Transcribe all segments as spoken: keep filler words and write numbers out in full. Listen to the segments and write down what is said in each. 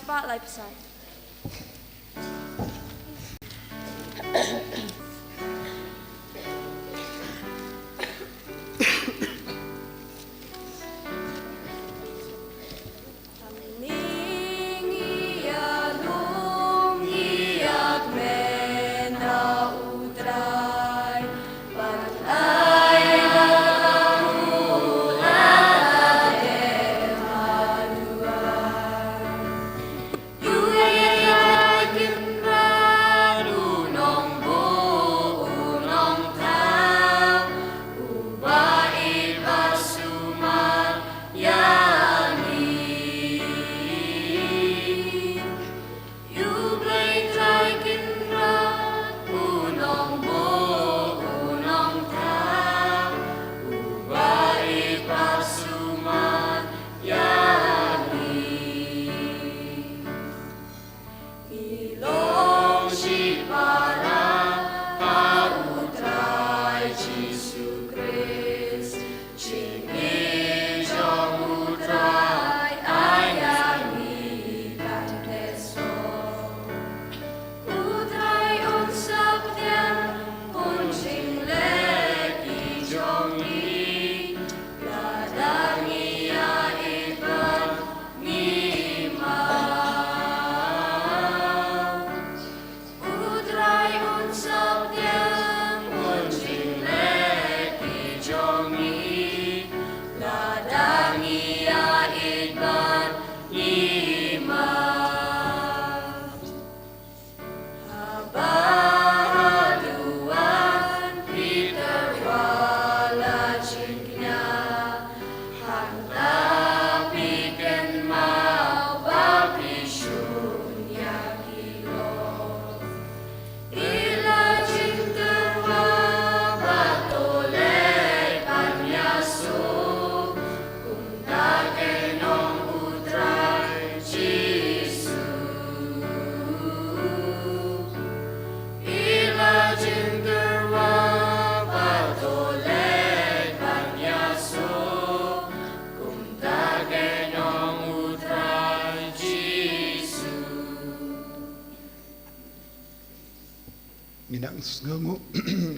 Spotlight beside. Ngi nang sngewnguh,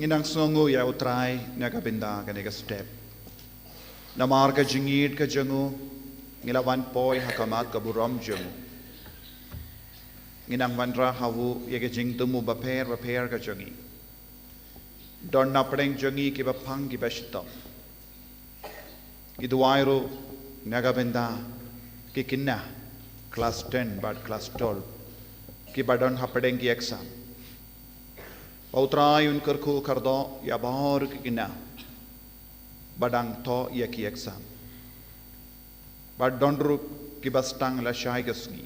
ngi nang sngewnguh ïa U Trai na ka bynta kane ka step. Namar ka jingïeit ka jong u, ngi la wan poi ha khmat ka burom jong u. Ngi nang wanrah ha u ïa ka jingthmu bapher bapher ka jong ngi. Don napdeng jong ngi kiba pang kiba shitom. Ngi duwai ruh na ka bynta ki khynnah klas ten bad klas twelve kiba don hapdeng ki exam. Ba U Trai un kyrkhu kyrdoh ïa baroh ki khynnah ba dang thoh ïa ki exam. Bad don ruh kiba sdang lashai ka sngi.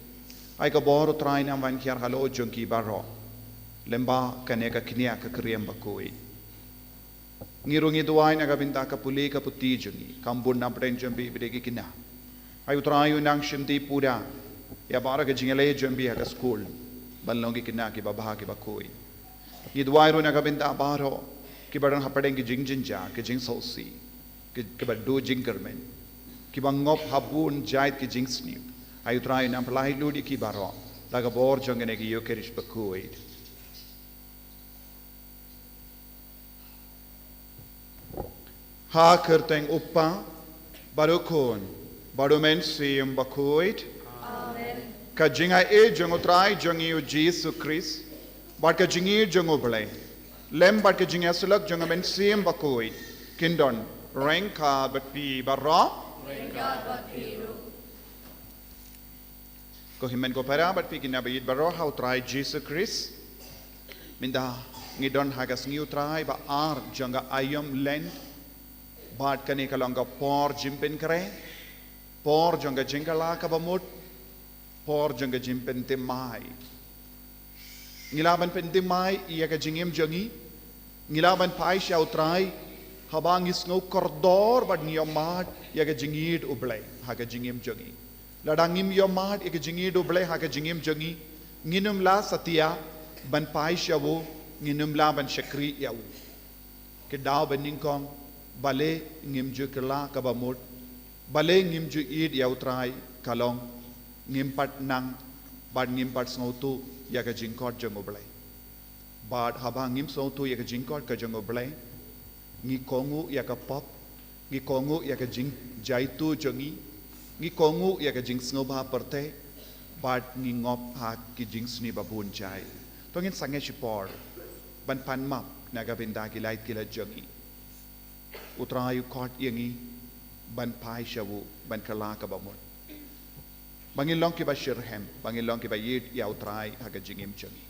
Ai ka bor U Trai un wan hiar halor jong ki baroh. Lem bad kane ka khñiang ka kyrïam bakhuid. Ngi ruh ngi duwai na ka bynta ka pule ka puthi jong ngi, kham bun napdeng jong phi ba dei ki khynnah. Ai U Trai un nang shimti pura ïa baroh ka jingïaleh jong phi ha ka skul ban long ki khynnah kiba bha kiba khuid. Ngi duwai ruh na ka bynta baroh kiba don hapdeng ki jingjynjar, ki jingsngewsih, ki, kiba duh jingkyrmen, kiba ngop ha bun jait ki jingsniew. Ai U Trai un nang pynlait lut ïa ki baroh da ka bor jong kane ka Ïukharist bakhuid. Ha ka kyrteng U Kpa bad U Khun bad U Mynsiem Bakhuid. Amen. Ka jingaiei jong U Trai jong ngi U Jisu Khrist bad ka jingïeit jong U Blei lem bad ka jingïasyllok jong U Mynsiem Bakhuid kin don ryngkat bad phi baroh. Ryngkat bad phi ruh. Ko hynmen ko para bad phi ki khynnah ba ïeit baroh ha U Trai Jisu Khrist. Mynta ngi don ha ka sngi U Trai ba ar jong ka aïom Lent. Bad kane ka long ka por jingpynkhreh, por jong ka jingkylla kaba mut, por jong ka jingpynthymmai. Ngi lah ban pynthymmai ïa ka jingim jong ngi. Ngi lah ban phai sha U Trai haba ngi sngew kordor bad ngi ïohmad ïa ka jingïeit U Blei ha ka jingim jong ngi. Lada ngim ïohmad ïa ka jingïeit U Blei ha ka jingim jong ngi, ngin ym lah satia ban phai sha u, ngin ym lah ban shakri ïa u. Ka daw ba nyngkong, balei ngim ju kylla kaba mut, balei ngim ju ïeit ïa U Trai, ka long ngim pat nang Bad ngim pat sngewthuh ïa ka jingkhot jong U Blei. Bad haba ngim sngewthuh ïa ka jingkhot ka jong U Blei, ngi kohnguh ïa ka pop, ngi kohnguh ïa ka jingjaituh jong ngi, ngi kohnguh ïa ka jingsngewbha pyrthei, bad ngi ngop ha ki jingsniew babun jai. To ngin sangeh shipor ban pan map na ka bynta ki lait ki lait jong ngi. U Trai u khot ïa ngi ban phai sha u, ban kylla kaba mut. Ba ngin long kiba shitrhem, ba ngin long kiba ïeit ïa U Trai ha ka jingim jong ngi.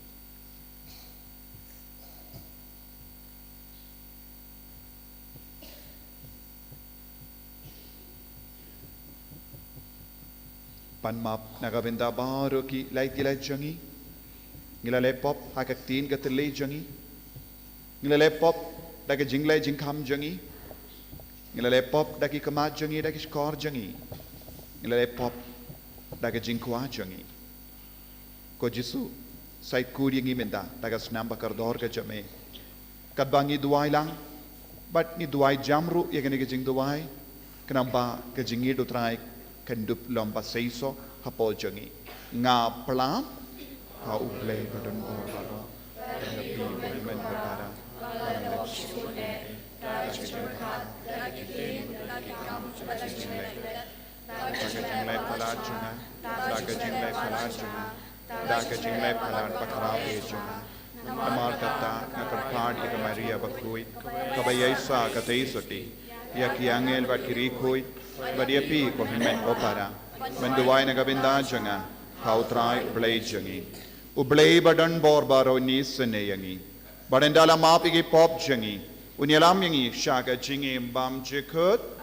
Pan map na ka bynta baroh ki lait ki lait jong ngi. Ngi la leh pop ha ka ktien ka thylliej jong ngi. Ngi la leh pop da ka jingleh jingkham jong ngi. Ngi la leh pop da ki khmat jong ngi, da ki shkor jong ngi. Ngi la leh pop da ka jingkwah jong ngi. Ko Jisu, sa ïeit khuid ïa ngi mynta da ka snam ba kordor ka jong me. Katba ngi duwai lang, bad ngi duwai jam ruh ïa kane ka jingduwai, khnang ba ka jingïeit U Trai kan dup lem ba seisoh hapoh jong ngi. Nga pyrshang ha U Blei ba don bor baroh, da ka phi U Blei ba don bor baroh, da ka leh shuh eh, da ka jingkha, da ka ktien, da ka kam, da ka jingleh. Da ka jingleh palat jong nga, da ka jingleh palat jong nga, da ka jingleh palat bakhraw eh jong nga. Namar kata nga kyrpad ïa ka Maria bakhuid, kaba ïaishah katei sotti ïa ki angel bad ki riewkhuid, bad ïa phi ko hynmen ko para, ban duwai na ka bynta jong nga ha U Trai U Blei jong ngi. U Blei ba don bor baroh un isynei ïa ngi, bad un da la map ïa ki pop jong ngi, un ïalam ïa ngi sha ka jingim bymjukut.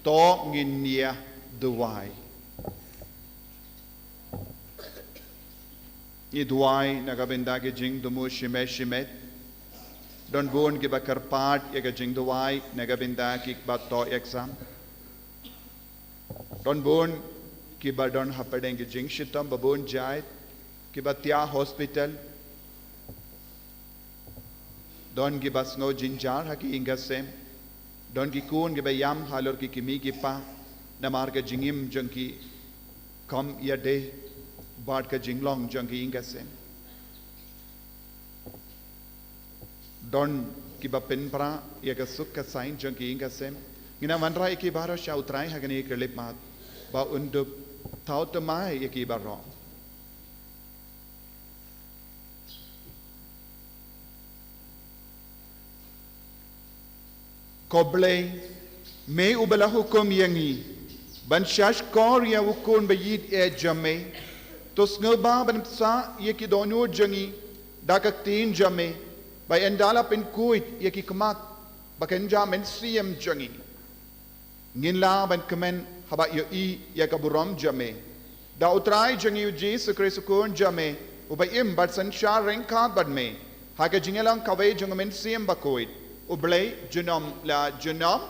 To ngin ïa duwai. Ngi duwai na ka bynta ki jingthmu shimet shimet. Don bun kiba kyrpad ïa ka jingduwai na ka bynta kiba thoh exam. Don bun kiba don hapdeng ki jingshitom babun jait, kiba thiah hospital. Don kiba sngew jynjar ha ki ïing ki sem. Don ki khun kiba ïam halor ki kmie ki kpa namar ka jingim jong ki, kam ïadei bad ka jinglong jong ki ïing ki sem. Don kiba pynpra ïa ka suk ka saiñ jong ki ïing ki sem. Ngin ïa wanrah ïa ki baroh sha U Trai ha kane ka khyllipmat, ba un dup thaw thymmai ïa ki baroh. Ko Blei, me uba la hukum ïa ngi ban shahshkor ïa u Khun ba ïeit eh jong me, to sngewbha ban bsa ïa ki dohnud jong ngi da ka ktien jong me, ba ynda la pynkhuid ïa ki khmat, ba kan jah mynsiem jong ngi. Ngin lah ban kmen haba ïohi ïa ka burom jong me. Da U Trai jong ngi U Jisu Khrist U Khun jong me, uba im bad synshar ryngkat bad me ha ka jingïalang kawei jong U Mynsiem Bakhuid, U Blei junom la junom.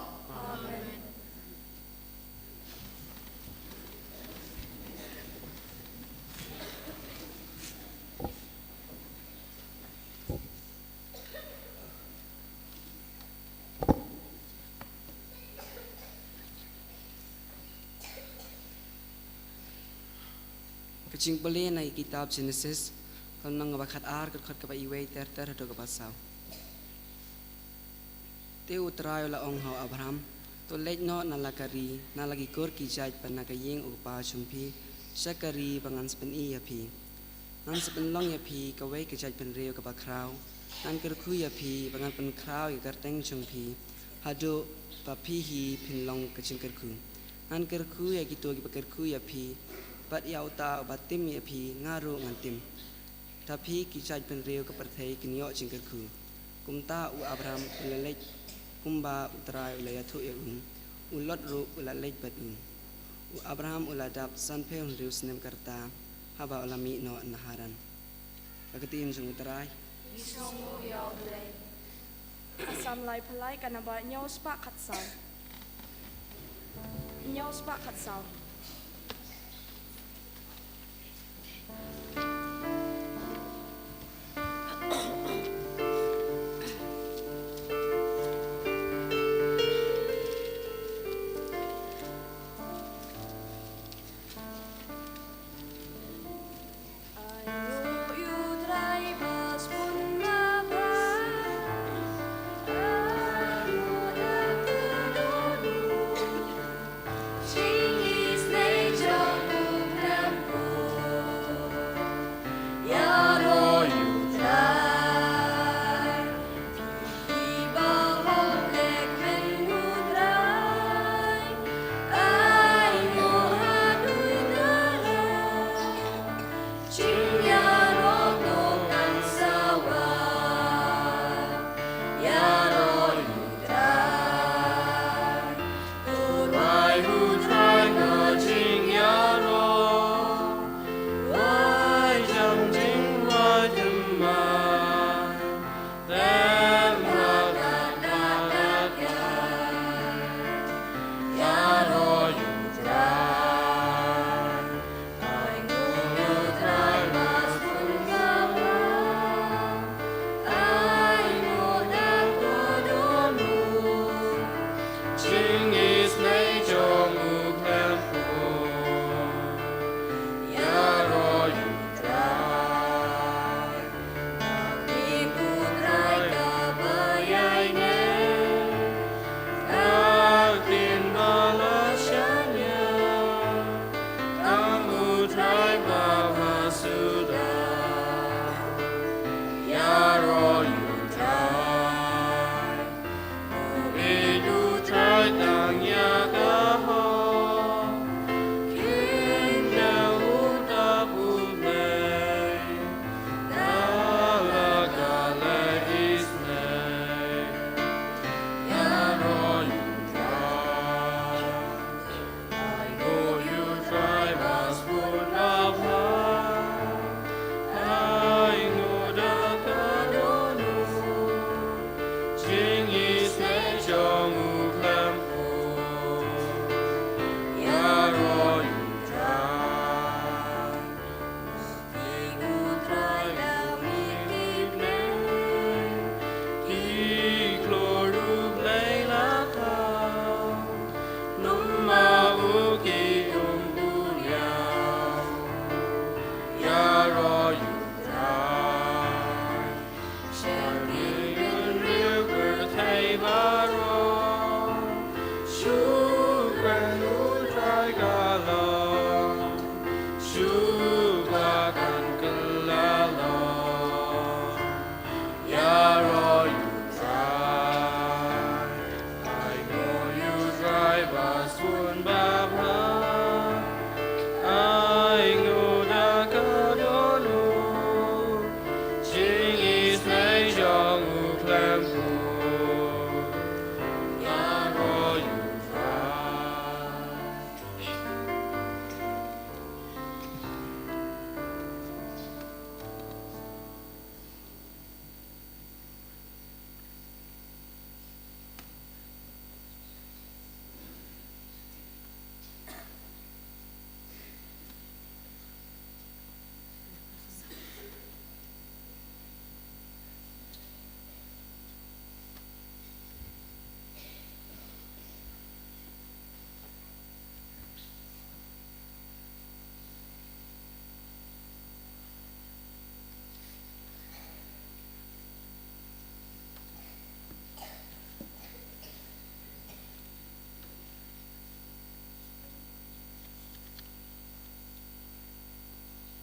Ka jingpule na ka kitab Genesis, Lynnong kaba khat ar, ka dkhot kaba wei ter ter haduh kaba saw. Te U Trai u la ong ha u Abraham, to leit noh na la ka ri, na la ki kur ki jait bad na ka ïing u kpa jong phi, sha ka ri ba ngan sa pyni ïa phi. Ngan sa pynlong ïa phi kawei ka jaitbynriew kaba khraw. Ngan kyrkhu ïa phi ba ngan pynkhraw ïa ka kyrteng jong phi, haduh ba phi hi phin long ka jingkyrkhu. Ngan kyrkhu ïa kito kiba kyrkhu ïa phi, bad ïa uta uba tim ïa phi nga ruh ngan tim. Da phi ki jaitbynriew ka pyrthei kin ïoh jingkyrkhu. Kumta u Abraham u la leit kumba U Trai u la ïathuh ïa u. U Lot ruh u la leit bad u. U Abraham u la dap sanphew hynriew snem ka rta haba u la mih noh na Haran. Ka ktien jong U Trai. Ngi sngewnguh ïa U Blei. Psalm lai phew lai, ka naba hynñiew spah khatsaw. Hynñiew spah khatsaw.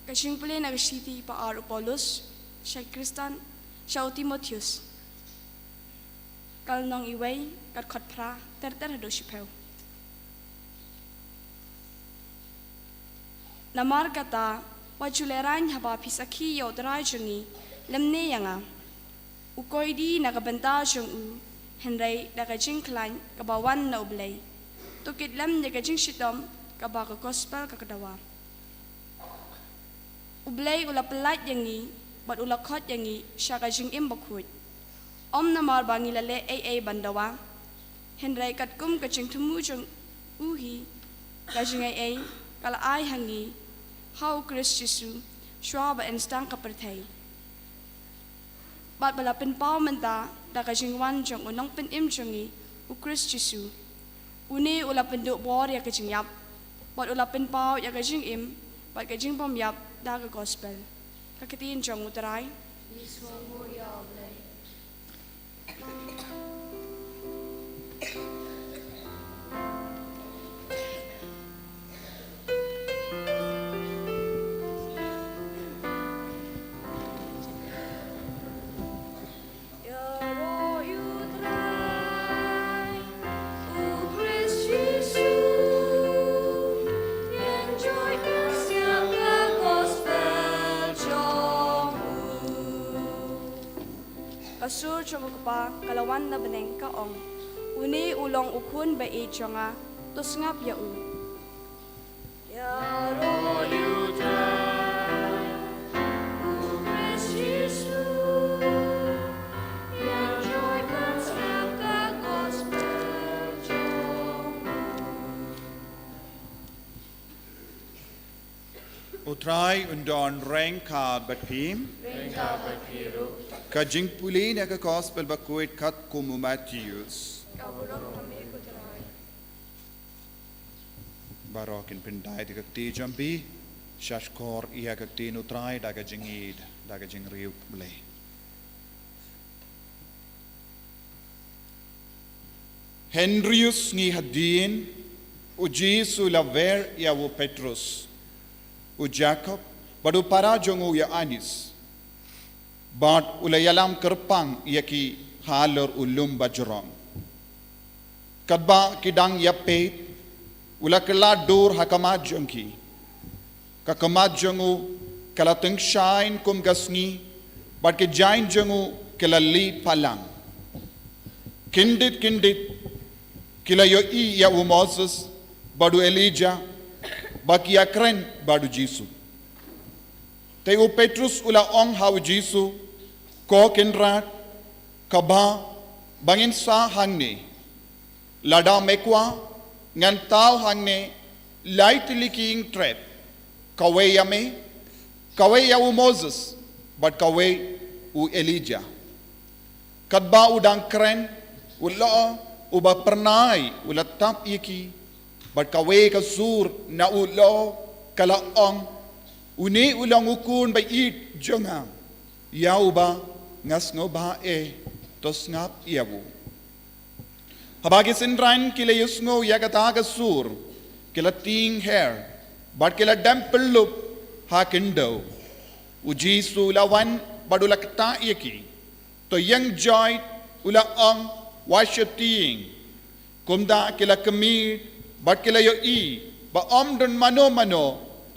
Ka jingpule na ka shithi ba ar u Paulus sha ki Khristan, sha u Timotheus. Ka lynnong iwei, ka dkhot phra ter ter haduh shiphew. Namar kata, wat ju lehraiñ haba phi sakhi ïa U Trai jong ngi lymne ïa nga. U koidi na ka bynta jong u, hynrei da ka jingkhlaiñ kaba wan na U Blei. To kit lem ïa ka jingshitom kaba ka gospel ka dawa. U Blei u la pyllait ïa ngi, bad u la khot ïa ngi sha ka jingim bakhuid. Ym namar ba ngi la leh ei ei ban dawa, hynrei katkum ka jingthmu jong u hi, ka jingaiei ka la ai ha ngi ha U Khrist Jisu, shuwa ba yn sdang ka pyrthei. Bad ba la pynpaw mynta da ka jingwan jong u Nongpynim jong ngi, U Khrist Jisu. Une u la pynduh bor ïa ka jingïap, bad u la pynpaw ïa ka jingim bad ka jingbymïap da ka gospel. Ka ktien jong U Trai. Ka sur jong U Kpa ka la wan na bneng, ka ong: Une u long U Khun ba ïeit jong nga, to sngap ïa u. U Trai un don ryngkat bad phi. Ryngkat bad phi ruh. Ka jingpule na ka gospel bakhuid katkum u Mathaios. Ka burom ha me ko Trai. Baroh kin pyndait ïa ka kti jong phi, shah shkor ïa ka ktien U Trai da ka jingïeid, da ka jingriewblei. Hynriew sngi hadien, U Jisu u la wer ïa u Petrus, u Jakob, bad u para jong u Ïoannis. Bad u la ïalam kyrpang ïa ki halor u lum bajrong. Katba ki dang ïapeit, u la kylla dur ha khmat jong ki. Ka khmat jong u ka la tyngshaiñ kum ka sngi, bad ki jaiñ jong u ki la lih palang. Kyndit kyndit ki la ïohi ïa u Moses bad u Elijah, ba ki ïakren bad U Jisu. Te u Petrus u la ong ha U Jisu: Ko Kynrad, kaba ba ngin sah hangne? Lada me kwah, ngan thaw hangne lai tylli ki ïingtrep, kawei ïa me, kawei ïa u Moses, bad kawei u Elijah. Katba u dang kren, u lyoh uba phyrnai u la tap ïa ki, bad kawei ka sur na u lyoh ka la ong: Une u long U Khun ba ïeit jong nga, ïa uba nga sngewbha eh, to sngap ïa u. Haba ki synran ki la ïohsngew ïa kata ka sur, ki la tieng her, bad ki la dem pyllup ha khyndew. U Jisu u la wan bad u la ktah ïa ki. To ïeng joit, u la ong, wat shatieng. Kumta ki la khmih bad ki la ïohi ba ym don mano mano,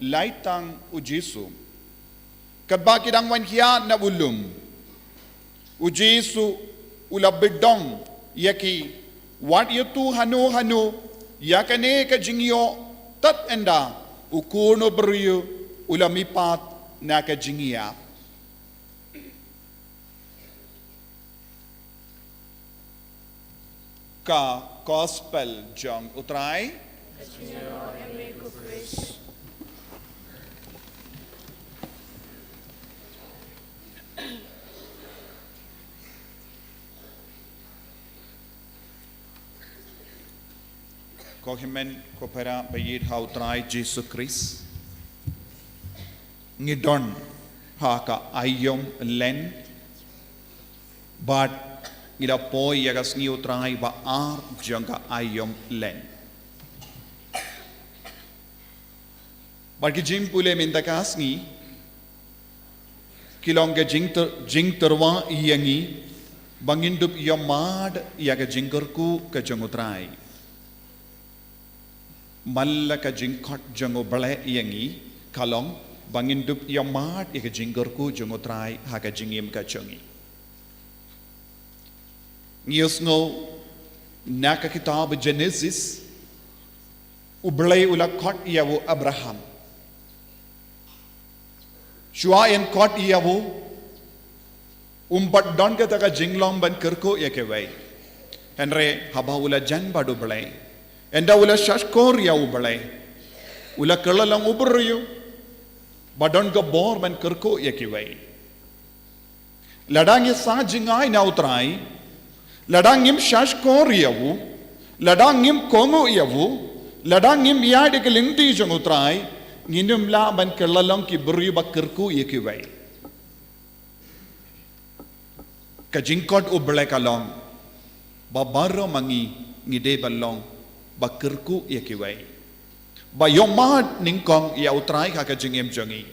lait tang U Jisu. Katba ki dang wan hiar na u lum, U Jisu u la bidong ïa ki: Wat ïathuh hano hano ïa kane ka jingïoh, tad haduh U Khun u briew u la mihpat na ka jingïap. Ka gospel jong U Trai. Ko hynmen ko para ba ïeit ha U Trai Jisu Khrist, ngi don ha ka aïom Lent, bad ngi la poi ïa ka sngi U Trai ba ar jong ka aïom Lent. Bad ki jingpule mynta ka sngi Ki long ka jingtyrwa ïa ngi ba ngin dup ïohmad ïa ka jingkyrkhu ka jong U Trai. Mala ka jingkhot jong U Blei ïa ngi ka long ba ngin dup ïohmad ïa ka jingkyrkhu jong U Trai ha ka jingim ka jong ngi. Ngi ïohsngew na ka kitab Genesis, U Blei u la khot ïa u Abraham. Shuwa yn khot ïa u, um pat don kata ka jinglong ban kyrkhu ïa kiwei. Hynrei haba u la jan bad U Blei, ynda u la shahshkor ïa U Blei, u la kylla long u briew ba don ka bor ban kyrkhu ïa kiwei. Lada ngi sah jngai na U Trai, lada ngim shahshkor ïa u, lada ngim kohnguh ïa u, lada ngim ïaid ïa ka lynti jong U Trai, ngin ym lah ban kylla long ki briew ba kyrkhu ïa kiwei. Ka jingkhot U Blei ka long ba baroh ma ngi ngi dei ban long ba kyrkhu ïa kiwei, ba ïohmad nyngkong ïa U Trai ha ka jingim jong ngi.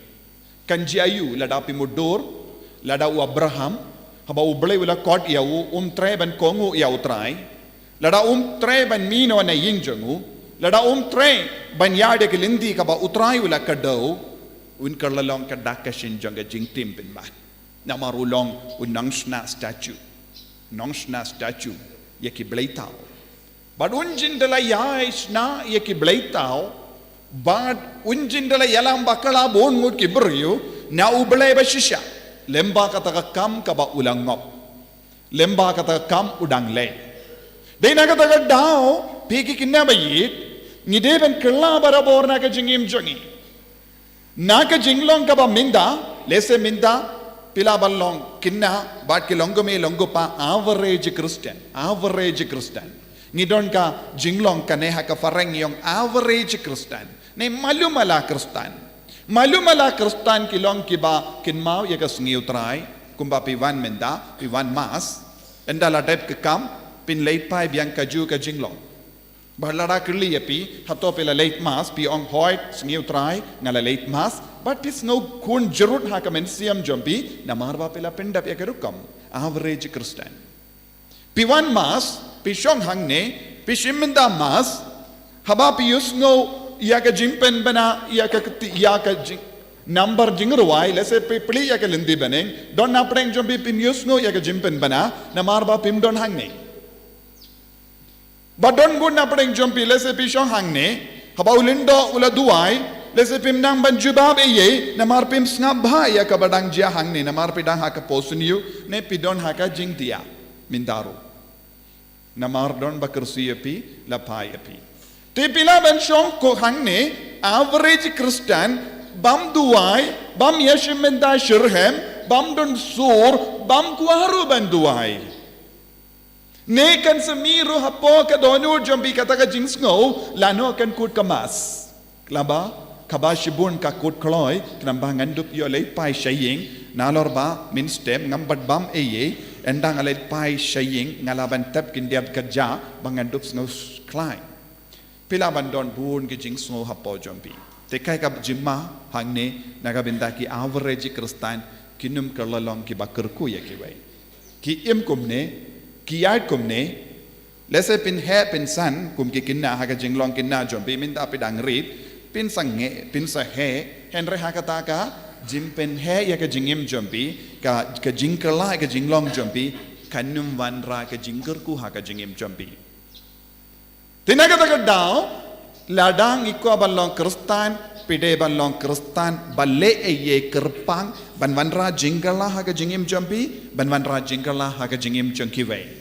Kan jia aiu lada phi mutdur, lada u Abraham, haba U Blei u la khot ïa u, um treh ban kohnguh ïa U Trai, lada um treh ban mih noh na ïing jong u, lada um treh ban ïaid ïa ka lynti kaba U Trai u la kdew, un kylla long ka dak ka shin jong ka jingtim pynban. Namar u long u nongshna statue, nongshna statue ïa ki blei thaw. Bad un jin da la ïai shna ïa ki blei thaw, bad un jin da la ïalam bakla bun ngut ki briew na U Blei ba shisha, lyngba kata ka kam kaba u la ngop, lyngba kata ka kam u dang leh. Dei na kata ka daw, phi ki khynnah ba ïeit, ngi dei ban kylla barabor na ka jingim jong ngi. Na ka jinglong kaba mynta, lehse mynta phi lah ban long khynnah bad ki long kmie long kpa average Christian, average Christian. Ngi don ka jinglong kane ha ka phareng ngi ong average Christian ne malu mala Christian. Malu mala Christian ki long kiba kynmaw ïa ka sngi U Trai, kumba phi wan mynta, phi wan Mass, ynda la dep ka kam, phin leit phai biang kajuh ka jinglong. Bad lada kylli ïa phi, hato phi la leit Mass, phi ong hooid, sngi U Trai nga la leit Mass, bad phi sngew khun jrut ha ka mynsiem jong phi, namar ba phi la pyndep ïa ka rukom average Christian. Phi wan Mass, phi shong hangne, phi shim bynta Mass, haba phi ïohsngew ïa ka jingpynbna, ïa ka kti, ïa ka jing, nambar jingrwai, lehse phi plie ïa ka lynti bneng, don napdeng jong phi phim ïohsngew ïa ka jingpynbna, namar ba phim don hangne. Ba don bun napdeng jong phi, lehse phi shong hangne, haba u lyngdoh u la duwai, lehse phim nang ban jubab eiei, namar phim sngap bha ïa kaba dang jia hangne, namar phi dang ha ka posniew, ne phi don ha ka jingthiah mynta ruh. Namar don ba kyrsiew ïa phi, la phai ïa phi. Te phi lah ban shong ko hangne, average Christian, bam duwai, bam ïashim bynta shitrhem, bam don sur, bam kwah ruh ban duwai. Ne kan sa mih ruh hapoh ka dohnud jong phi kata ka jingsngew, lano kan kut ka Mass. Kaba, kaba shibun ka kut kloi, khnang ba ngan dup ïoh leit phai sha ïing, nalor ba mynstep ngam pat bam eiei, ynda nga leit phai sha ïing, nga lah ban tep khyndiat kjat, ba ngan dup sngew khlaiñ. Phi lah ban don bun ki jingsngew hapoh jong phi. Te kaei ka jingma hangne na ka bynta ki average Christian, kim kylla long kiba kyrkhu ïa kiwei. Ki im kumne, ki ïaid kumne, lehse phin heh phin san kum ki khynnah ha ka jinglong khynnah jong phi mynta phi dang rit, phin sa ngeh, phin sa heh, hynrei ha kata ka jingpynheh ïa ka jingim jong phi, ka, ka jingkylla ïa ka jinglong jong phi, kan ym wanrah ka jingkyrkhu ha ka jingim jong phi. Te na kata ka daw, lada ngi kwah ban long Khristan, phi dei ban long Khristan ba leh eiei kyrpang, ban wanrah jingkylla ha ka jingim jong phi, ban wanrah jingkylla ha ka jingim jong kiwei.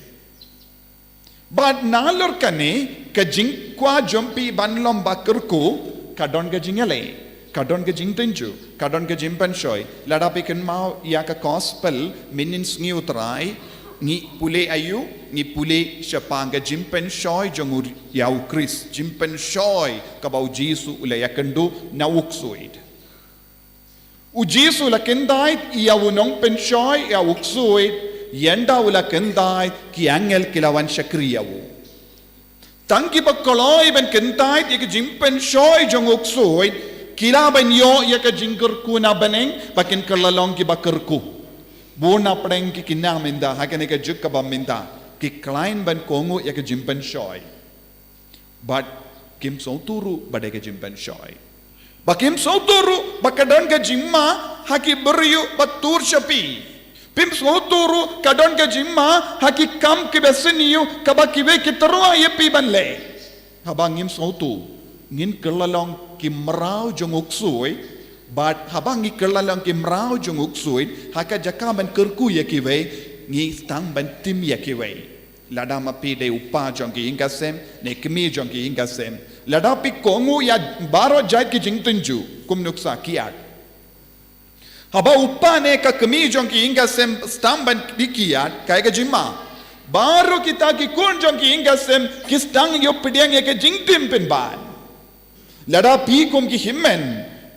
Bad nalor kane, ka jingkwah jong phi ban long ba kyrkhu, ka don ka jingïaleh, ka don ka jingtynjuh, ka don ka jingpynshoi, lada phi kynmaw ïa ka gospel, mynnin sngi U Trai, ngi pule aiu, ngi pule shaphang ka jingpynshoi jong u ïa u Khrist, jingpynshoi kaba u Jisu u la ïakynduh na u ksuid. U Jisu u la kyntait ïa u nongpynshoi ïa u ksuid, ynda u la kyntait ki angel ki la wan shakri ïa u. Tang kiba kloi ban kyntait ïa ka jingpynshoi jong u ksuid, Ki lah ban ïoh ïa ka jingkyrkhu na bneng, ba kin kylla long kiba kyrkhu. Bun na pdeng ki khynnah mynta, ha kane ka juk kaba mynta, ki khlaiñ ban kohnguh ïa ka jingpynshoi. Bad kim sngewthuh ruh ba dei ka jingpynshoi. Ba kim sngewthuh ruh ba ka don ka jingma ha ki briew ba tur sha phi. Phim sngewthuh ruh ka don ka jingma ha ki kam kiba sniew kaba kiwei ki tyrwa ïa phi ban leh. Haba ngim sngewthuh, ngin kylla long ki mraw jong u ksuid, bad haba ngi kylla long ki mraw jong u ksuid, ha ka jaka ban kyrkhu ïa kiwei, ngi sdang ban tim ïa kiwei. Lada ma phi dei u pa jong ki ïing ka sem, ne kmie jong ki ïing ka sem. Lada phi kohnguh ïa baroh jait ki jingtynjuh, kum nuksa kiad. Haba u pa ne ka kmie jong ki ïing ka sem sdang ban pyrkhat, kaei ka jingma? Baroh kita ki khun jong ki ïing ka sem, ki sdang ïoh pdiang ïa ka jingtim pynban. Lada phi kum ki hynmen,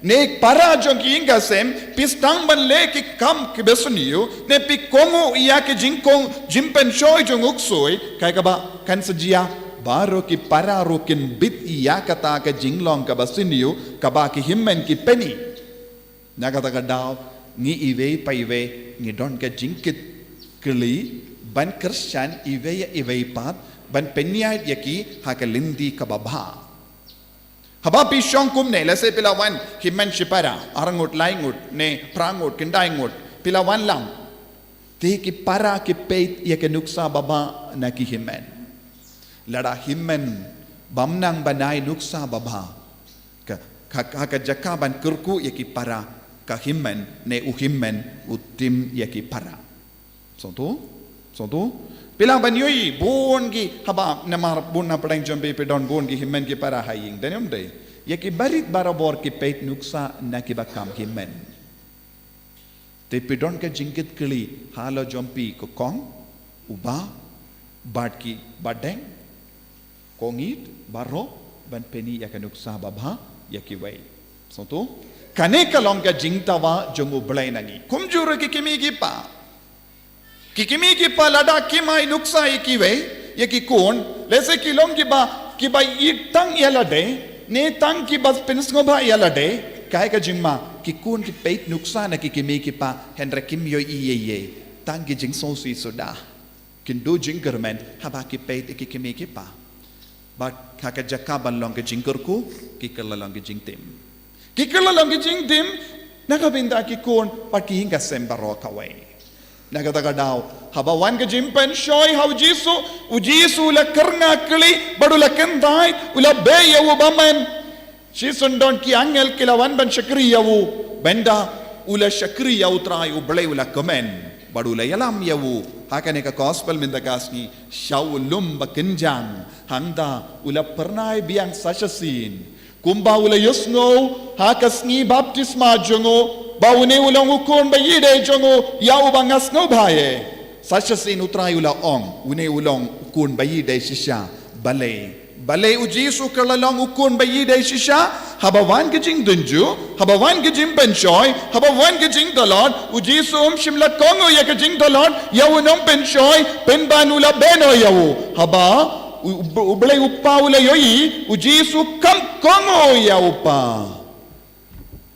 ne para jong ki ïing ka sem, phi sdang ban leh ki kam kiba sniew, ne phi kohnguh ïa ka jingkong, jingpynshoi jong u ksuid, kaei kaba kan sa jia, baroh ki para ruh kin bit ïa kata ka jinglong kaba sniew, kaba ki hynmen ki pyni. Na kata ka daw, ngi iwei pa iwei, ngi don ka jingkit khlieh, ban kyrshan iwei ïa iwei pat, ban pynïaid ïa ki ha ka lynti kaba bha. Haba phi shong kumne, lehse phi la wan, hynmen shipara, arngut, laingut, ne phra ngut, khyndai ngut, phi la wan lang. Te ki para ki peit ïa ka nuksa babha na ki hynmen. Lada hynmen bym nang ban ai nuksa babha, ka, ka, ka, ka jaka ban kyrkhu ïa ki para, ka hynmen, ne u hynmen, u tim ïa ki para. Sngewthuh? Sngewthuh? Phi lah ban ïohi, bun ki, haba namar bun na pdeng jong phi phi don bun ki hynmen ki para ha ïing, dei ne ym dei? Ïa ki barit barabor ki peit nuksa na kiba kam hynmen. Te phi don ka jingkit khlieh halor jong phi ko kong, u bah, bad ki bah deng, kong ïeit, baroh, ban pyni ïa ka nuksa babha ïa kiwei. Sngewthuh? Kane ka long ka jingdawa jong U Blei na ngi. Kumjuh ruh ki kmie ki kpa. Ki kmie ki kpa lada kim ai nuksa ïa kiwei, ïa ki khun, lehse ki long kiba, kiba ïeit tang ïa lade, ne tang kiba pynsngewbha ïa lade, kaei ka jingma, ki khun ki peit nuksa na ki kmie ki kpa, hynrei kim ïohi ei ei, tang ki jingsngewsih suda. Kin duh jingkyrmen, haba ki peit ïa ki kmie ki kpa. Bad ha ka jaka ban long ka jingkyrkhu, ki kylla long ka jingtim. Ki kylla long ka jingtim, na ka bynta ki khun, bad ki ïing ka sem baroh kawei. Na kata ka daw, haba wan ka jingpynshoi ha U Jisu, U Jisu u la kyrngah khlieh, bad u la kyntait, u la beh ïa u bymman. Shisien don ki angel ki la wan ban shakri ïa u, bynta u la shakri ïa U Trai U Blei u la kmen, bad u la ïalam ïa u, ha kane ka gospel mynta ka sngi, sha u lum ba kynjang, hangta u la phyrnai biang sa shisien. Kumba u la ïohsngew, ha ka sngi baptisma jong u, ba une u long u khun ba ïeidei jong u, ïa uba nga sngewbha ïa. Sa shisien U Trai u la ong, une u long u khun ba ïeidei shisha, balei. Balei U Jisu u kylla long u khun ba ïeidei shisha, haba wan ka jingtynjuh, haba wan ka jingpynshoi, haba wan ka jingtlot, U Jisu um shym la kohnguh ïa ka jingtlot, ïa u nongpynshoi, pynban u la beh noh ïa u. Haba, U, U, U Blei U Kpa u la ïohi, U Jisu kam kohnguh ïa u Pa.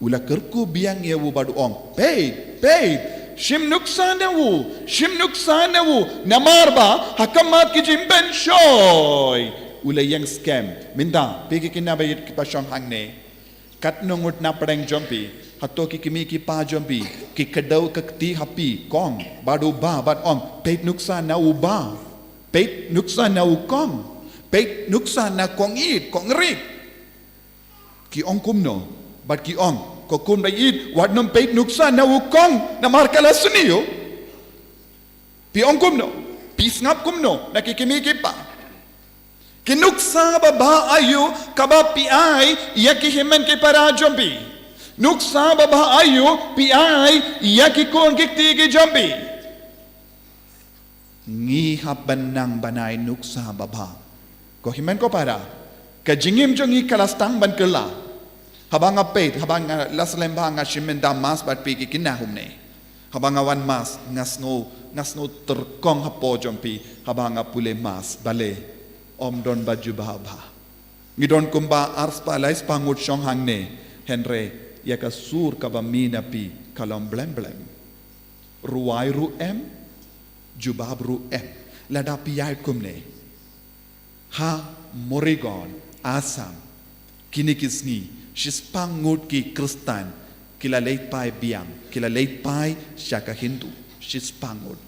U la kyrkhu biang ïa u bad u ong, peit, peit, shim nuksa na u, shim nuksa na u, namar ba, ha khmat ki jingpynshoi. U la ïeng skhem, mynta, phi ki khynnah ba ïeit kiba shong hangne. Katno ngut na pdeng jong phi, hato ki kmie ki kpa jong phi, ki kdew ka kti ha phi, kong, bad u bah, bad ong, peit nuksa na u bah, peit nuksa na u kong, peit nuksa na kong ïeit, kong rit. Ki ong kumno, bad ki ong, ko khun ba ïeit, wat nym peit nuksa na u kong, namar ka la sniew. Phi ong kumno, phi sngap kumno, na ki kmie ki kpa. Ki nuksa babha aïu, kaba phi ai, ïa ki hynmen ki para jong phi. Nuksa babha aïu, phi ai, ïa ki khun ki kti ki jong phi. Ngi hap ban nang ban ai nuksa babha. Ko hynmen ko para. Ka jingim jong ngi ka la sdang ban kylla. Haba nga peit, haba nga la slem bha nga shim mynta mass bad phi ki khynnah kumne. Haba nga wan mass, nga sngew, nga sngew tyrkhong hapoh jong phi, haba nga pule mass, balei. Ym don ba jubab bha. Ngi don kumba arspah laispah ngut shong hangne. Hynrei ïa ka sur kaba mih na phi ka long blem blem. Rwai ruh em, jubab ruh em. Lada phi ïaid kumne. Ha Morigaon, Assam, kine ki sngi, shispah ngut ki Khristan, ki la leit phai biang, ki la leit phai sha ka Hindu, shispah ngut.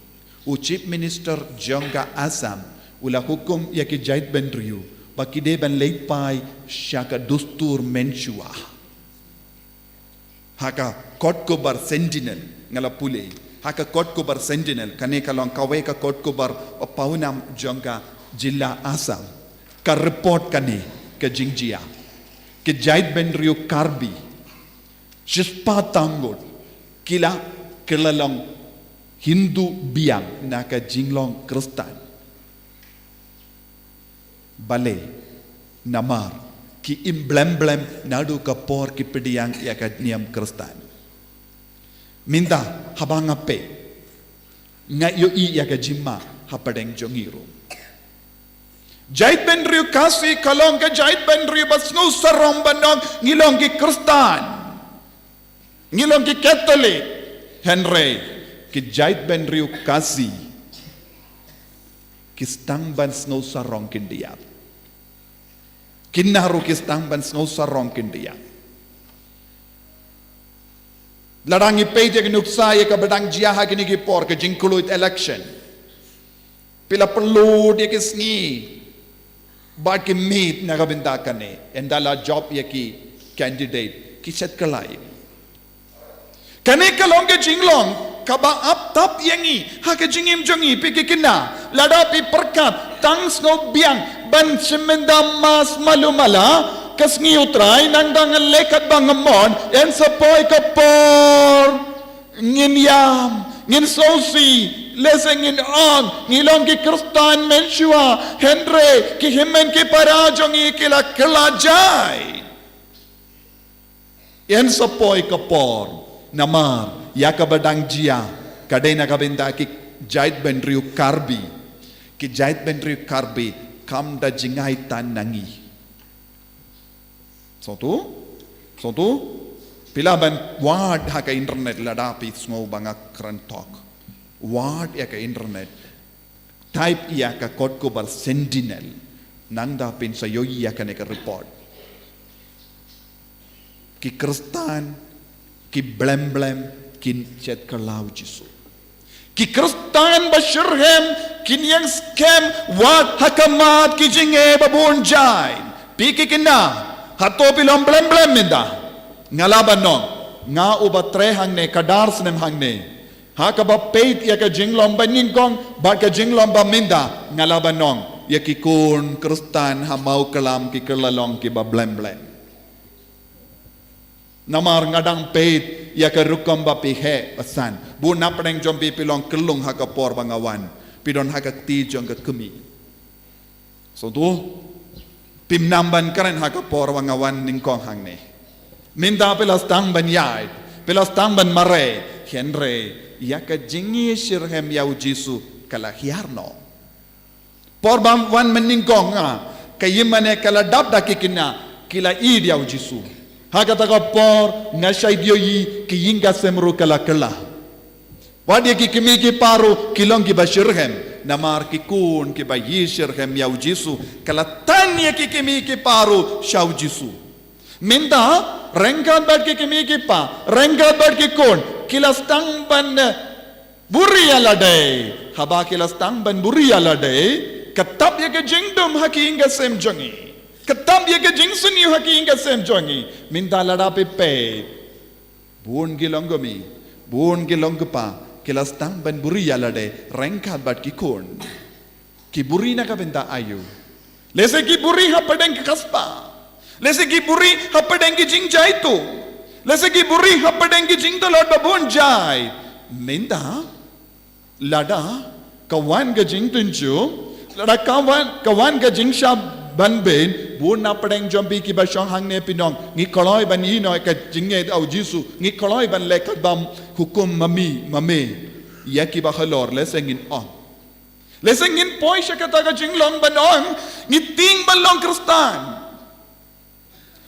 U Chief Minister jong ka Assam, u la hukum ïa ki jaitbynriew, ba ki dei ban leit phai sha ka dustur mynshuwa. Ha ka kot khubor Sentinel, nga la pule. Ha ka kot khubor Sentinel, kane ka long kawei ka kot khubor ba pawnam jong ka jylla Assam. Ka report kane, ka jingjia. Ki jaitbynriew Karbi. Shispah tang ngut. Ki la, ki la long Hindu biang na ka jinglong Khristan. Balei, namar, ki im blem blem naduh ka por ki pdiang ïa ka niam Khristan. Mynta, haba nga peit, nga ïohi ïa ka jingma hapdeng jong ngi ruh. Jaitbynriew Khasi ka long ka jaitbynriew ba sngew sarong ban ong ngi long ki Khristan. Ngi long ki Katholik, hynrei ki jaitbynriew Khasi ki sdang ban sngew sarong kin da ïap. Kine ruh ki sdang ban sngew sarong kin da ïap. Lada ngi peit ïa ki nuksa ïa kaba dang jia ha kine ki por ka jingkylluid election. Phi la pynlut ïa ki sngi bad ki miet na ka bynta kane, ynda la jop ïa ki candidate, ki shet kylla. Kane ka long ka jinglong kaba ap tap ïa ngi ha ka jingim jong ngi, phi ki kynnoh. Lada phi pyrkhat tang sngewbiang ban shim ynda Mass malu mala, ka sngi U Trai nang dang leh katba nga mon, yn sa poi ka por. Ngin ïam, ngin sngewsih, lehse ngin ong ngi long ki Khristan mynshuwa, hynrei ki hynmen ki para jong ngi ki la kylla jai. Yn sa poi ka por, namar ïa kaba dang jia ka dei na ka bynta ki jaitbynriew Karbi. Ki jaitbynriew Karbi kam da jingai tan na ngi. Sngewthuh? Sngewthuh? Phi lah ban wad ha ka internet lada phi sngew ba nga kren tok. Wad ïa ka internet. Type ïa ka kot khubor Sentinel. Nang da phin sa ïohi ïa kane ka report. Ki Khristan, ki blem blem, kin shet kylla U Jisu. Ki Khristan ba shitrhem, kin ïeng skhem, wat ha khmat ki jingeh ba bun jait. Phi ki kynnoh, hato phi long blem blem mynta. Nga lah ban ong, nga uba trei hangne, ka dar snem hangne. Ha kaba peit ïa ka jinglong ba nyngkong, bad ka jinglong ba mynta, nga lah ban ong. Ïa ki khun Khristan ha Mawkylam ki kylla long kiba blem blem. Namar nga dang peit ïa ka rukom ba phi heh ba san. Bun na pdeng jong phi phi long khyllung ha ka por ba nga wan. Phi don ha ka kti jong ka kmie. Sngewthuh? Phim nang ban kren ha ka por ba nga wan nyngkong hangne. Mynta phi la sdang ban ïaid, phi la sdang ban mareh, hynrei ïa ka jingïashitrhem ïa U Jisu ka la hiar noh. Por ba wan mynnyngkong nga, ka ïing mane ka la dap da ki kynnoh, ki la ïeit ïa U Jisu. Ha kata ka por nga shait ïohi ki ïing ka sem ruh ka la kylla. Wat ïa ki kmie ki pa ruh ki long kiba shitrhem, namar ki khun kiba ïashitrhem ïa U Jisu, ka la tan ïa ki kmie ki pa ruh sha U Jisu. Mynta, ryngkat bad ki kmie ki pa, ryngkat bad ki khun, ki la sdang ban, eh, buhrieh ïa lade. Haba ki la sdang ban buhrieh ïa lade, ka tap ïa ka jingdum ha ki ïing ka sem jong ngi. Ka tap ïa ka jingsniew ha ki ïing ka sem jong ngi. Mynta lada phi peit. Bun ki long kmie, bun ki long kpa, ki la sdang ban buhrieh ïa lade, ryngkat bad ki khun. Ki buhrieh na ka bynta aïu? Lehse ki buhrieh hapdeng ka kasbah. Lehse ki buhrieh hapdeng ki jingjaitu. Lehse ki buhrieh hapdeng ki jingtlot ba bun jait. Mynta, lada ka wan ka jingtynjuh, lada ka wan, ka wan ka jingshah ban beiñ, bun na pdeng jong phi kiba shong hangne phin ong, ngi kloi ban ïehnoh ïa ka jingngeit U Jisu, ngi kloi ban leh katba hukum ma me, ma me. Ïa kiba halor, lehse ngin ong. Lehse ngin poi sha kata ka jinglong ban ong, ngi tieng ban long Khristan.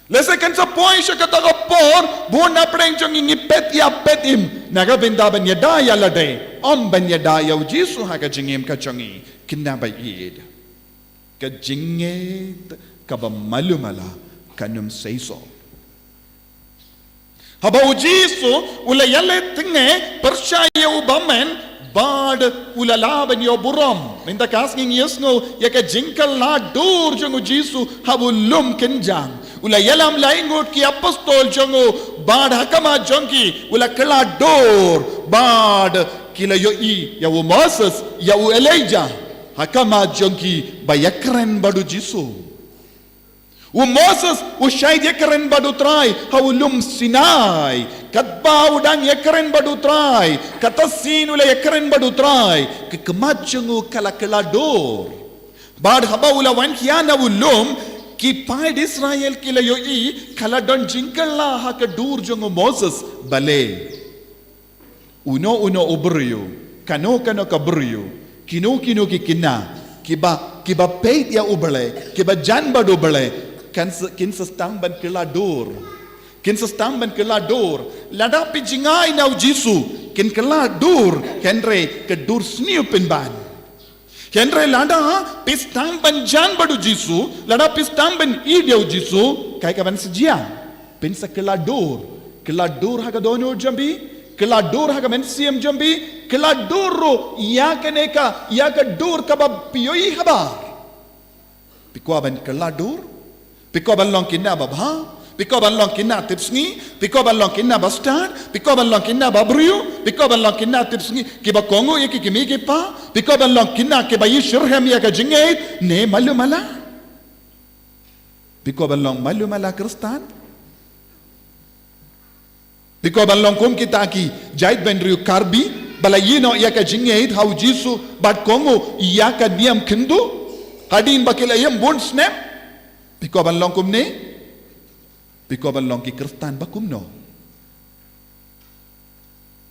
Lehse kan sa poi sha kata ka por, bun na pdeng jong ngi ngi peit ïa peit im, na ka bynta ban ïada ïa lade, ym ban ïada ïa u Jisu ha ka jingim ka jong ngi, kynna ba ïeit. Ka jingngeit kaba malu mala kan ym seisoh. Haba u Jisu u la ïaleh tnga pyrshah ïa u bymman bad u la lah ban ïoh burom. Mynta ka sngi ngi ïohsngew ïa ka jingkylla dur jong u Jisu haba u lum kynjang. U la ïalam lai ngut ki apostol jong u bad ha khmat jong ki u la kylla dur bad ki la ïohi ïa u Moses, ïa u Elijah ha khmat jong ki ba ïakren bad u Jisu. U Moses u shait ïakren bad u Trai ha u lum Sinai. Katba u dang ïakren bad u Trai, kata sien u la ïakren bad u Trai, ka khmat jong u ka la kylla dur. Bad haba u la wan khia na u lum, ki paid Israel ki la ïohi ka la don jingkylla ha ka dur jong u Moses. Balei? Uno uno u briew, kano kano ka briew, kino kino ki kynja, kiba, kiba peit ïa U Blei, kiba jan bad U Blei, kan s-, kin sa sdang ban kylla dur. Kin sa sdang ban kylla dur. Lada phi jngai na u Jisu, kin kylla dur, hynrei ka dur sniew pynban. Hynrei lada phi sdang ban jan bad u Jisu, lada phi sdang ban ïeit ïa u Jisu, kaei kaban sa jia? Phin sa kylla dur. Kylla dur ha ka dohnud jong phi, kylla dur ha ka mynsiem jong phi, kylla dur ruh ïa kane ka, ïa ka dur kaba phi ïohi habar. Phi kwah ban kylla dur? Phi kwah ban long kynja babha? Phi kwah ban long kynja tipsngi? Phi kwah ban long kynja bastad? Phi kwah ban long kynja babriew? Phi kwah ban long kynja tipsngi kiba kohnguh ïa ki kmie ki kpa? Phi kwah ban long kynja kiba ïashitrhem ïa ka jingngeit? Ne malu mala? Phi kwah ban long malu mala Khristan? Phi kwah ban long kum kita ki jaitbynriew Karbi ba la ïehnoh ïa ka jingngeit ha u Jisu bad kohnguh ïa ka niam khyndew hadien ba ki la im bun snem? Phi kwah ban long kumne? Phi kwah ban long ki Khristan ba kumno?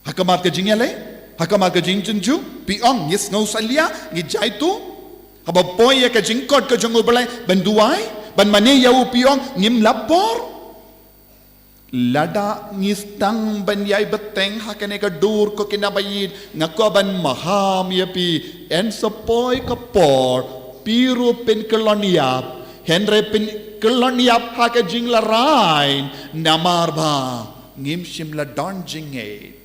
Ha khmat ka jingïaleh, ha khmat ka jingjynjar, phi ong ngi sngew salia, ngi jaituh. Haba poi ïa ka jingkhot ka jong U Blei ban duwai, ban mane ïa u, phi ong ngim lap por. Lada ngi sdang ban ïai bteng ha kane ka dur ko ki naba ïeit, nga kwah ban maham ïa phi, yn sa poi ka por phi ruh phin kyllon ïap, hynrei phin kyllon ïap ha ka jinglarai, namar ba ngim shym la don jingngeit.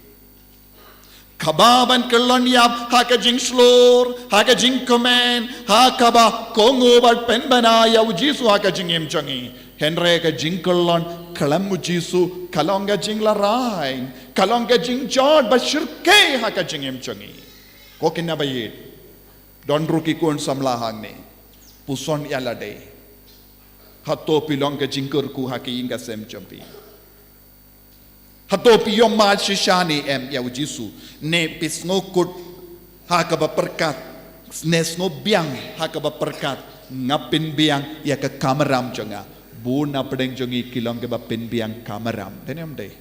Kaba ban kyllon ïap ha ka jingshlur, ha ka jingkmen, ha kaba kohnguh bad pynbna ïa u Jisu ha ka jingim jong ngi. Hynrei ka jingkyllon khlem u Jisu ka long ka jinglarai, ka long ka jingjot ba shyrkhei ha ka jingim jong ngi. Ko ki naba ïeit, don ruh ki khun samla hangne, puson ïa lade. Hato phi long ka jingkyrkhu ha ka ïing ka sem jong phi? Hato phi ïohmad shisha ne em ïa u Jisu? Ne phi sngewkut ha kaba pyrkhat, ne sngewbiang ha kaba pyrkhat, nga pynbiang ïa ka kamram jong nga? Bun na pdeng jong ngi ki long kiba pynbiang kamram. Dei ne ym dei?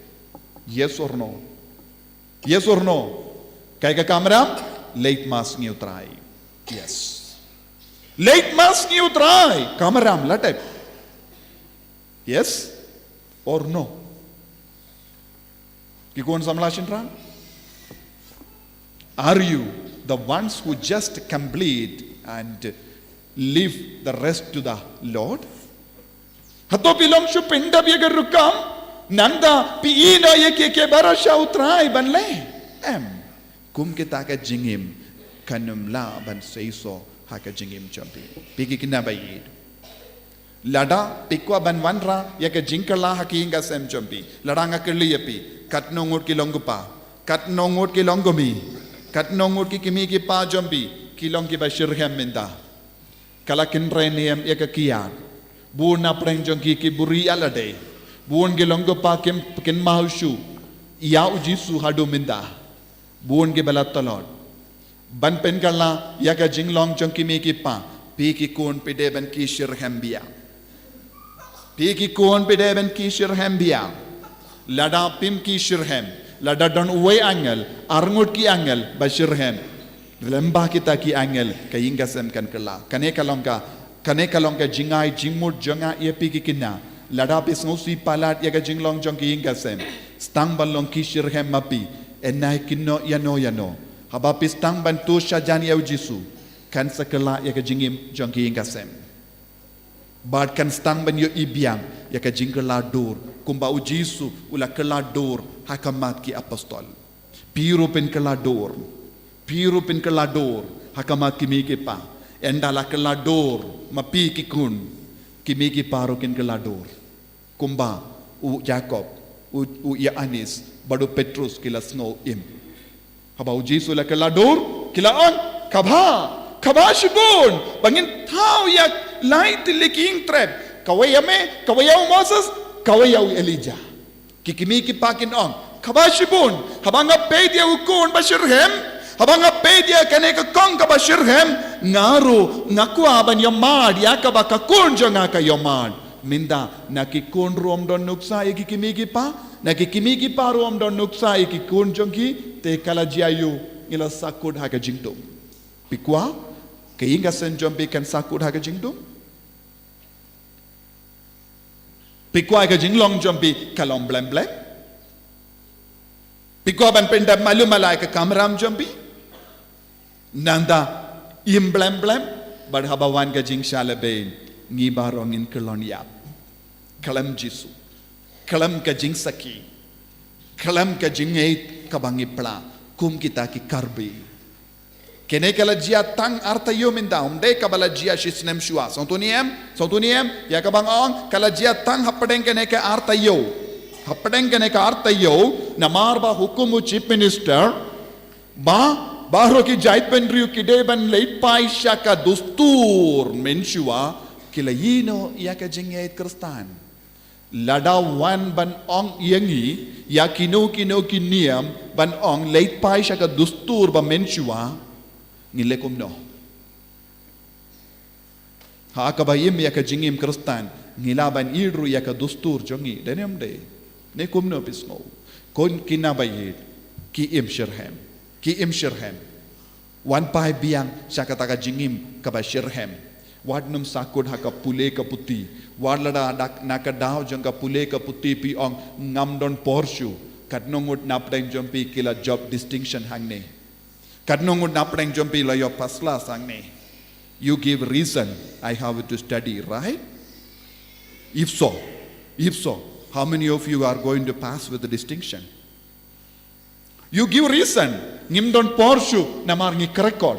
Yes or no? Yes or no? Kaei ka kamram? Leit mass ïa u Trai. Yes. Leit mass ïa u Trai. Kamram la dep. Yes or no? Ki khun samla shynrang, are you the ones who just complete and leave the rest to the Lord? Hato phi long shu pyndap ïa ka rukom, nangta phi ïehnoh ïa kiei kiei baroh sha u Trai ban leh? Em. Kum kita ka jingim kan ym lah ban seisoh ha ka jingim jong phi. Phi ki khynnah ba ïeit, lada phi kwah ban wanrah ïa ka jingkylla ha ka ïing ka sem jong phi, lada nga kylli ïa phi, katno ngut ki long ko pa, katno ngut ki long ko mei, katno ngut ki kmie ki kpa jong phi ki long kiba shitrhem mynta? Ka la kynrei ne em ïa ka kiad? Bun na pdeng jong ki ki buhrieh ïa lade. Bun ki long ko pa kim kynmaw shuh ïa u Jisu haduh mynta. Bun kiba la tlot ban pynkylla ïa ka jinglong jong ki mei ki pa. Phi ki khun phi dei ban kiew shitrhem biang. Phi ki khun phi dei ban kiew shitrhem biang. Lada phim kiew shitrhem, lada don uwei angel, arngut ki angel ba shitrhem, lem bad kita ki angel ka ïing ka sem kan kylla. Kane ka long ka, kane ka long ka jingai jingmut jong nga ïa phi ki khynnah. Lada phi sngewsih palat ïa ka jinglong jong ki ïing ka sem, sdang ban long ki shitrhem ma phi, yn nang kynnoh ïano ïano. Haba phi sdang ban tur shajan ïa u Jisu, kan sa kylla ïa ka jingim jong ki ïing ka sem. Bad kan sdang ban ïohi biang ïa ka jingkylla dur, kumba u Jisu u la kylla dur ha khmat ki apostol. Phi ruh phin kylla dur. Phi ruh phin kylla dur ha khmat ki kmie ki kpa. Ynda la kylla dur ma phi ki khun, ki kmie ki kpa ruh kin kylla dur. Kumba u Jakob, u, u Ïoannis bad u Petrus ki la sngew im. Haba u Jisu u la kylla dur, ki la ong, "Kaba, kaba shibun ba ngin thaw ïa lai tylli ki ïingtrep. Kawei ïa me, kawei ïa u Moses, kawei ïa u Elijah." Ki kmie ki kpa kin ong, "Kaba shibun, haba nga peit ïa u khun ba shitrhem, haba nga peit ïa kane ka kong kaba shitrhem, nga ruh nga kwah ban ïamad ïa kaba ka khun jong nga ka ïamad." Mynta na ki khun ruh ym don nuksa ïa ki kmie ki kpa, na ki kmie ki kpa ruh ym don nuksa ïa ki khun jong ki, te ka la jia aiu? Ngi la sahkut ha ka jingdum. Phi kwah ka ïing ka sem jong phi kan sahkut ha ka jingdum? Phi kwah ka jinglong jong phi ka long blem blem? Phi kwah ban pyndap malu mala ïa ka kamram jong phi? Nangta im blem blem, bad haba wan ka jingshah lehbeiñ, ngi baroh ngin kyllon ïap. Khlem Jisu, khlem ka jingsakhi, khlem ka jingngeit kaba ngi pla kum kita ki Karbi. Kane ka la jia tang ar taïew mynta, ym dei kaba la jia shi snem shuwa. Sngewthuh ne em? Sngewthuh ne em ïa kaba nga ong? Ka la jia tang hapdeng kane ka ar taïew. Hapdeng kane ka ar taïew, namar ba hukum u Chief Minister ba baroh ki jaitbynriew ki dei ban leit phai sha ka dustur mynshuwa, ki la ïehnoh ïa ka jingngeit Khristan. Lada wan ban ong ïa ngi ïa kino kino ki niam ban ong leit phai sha ka dustur ba mynshuwa, ngi leh kumno? Ha kaba im ïa ka jingim Khristan, ngi lah ban ïeit ruh ïa ka dustur jong ngi, dei ne ym dei? Ne kumno phi sngew? Ko kine ba ïeit, ki im shitrhem, ki im shitrhem. Wan phai biang sha kata ka jingim kaba shitrhem. Wat nym sahkut ha ka pule ka puthi. Wat lada dak na ka daw jong ka pule ka puthi phi ong ngam don por shuh, katno ngut napdeng jong phi ki la jop distinction hangne? Katno ngut napdeng jong phi la ïoh first class hangne? You give reason, "I have to study," right? If so, if so, how many of you are going to pass with the distinction? You give reason, "Ngim don por shuh namar ngi krekor."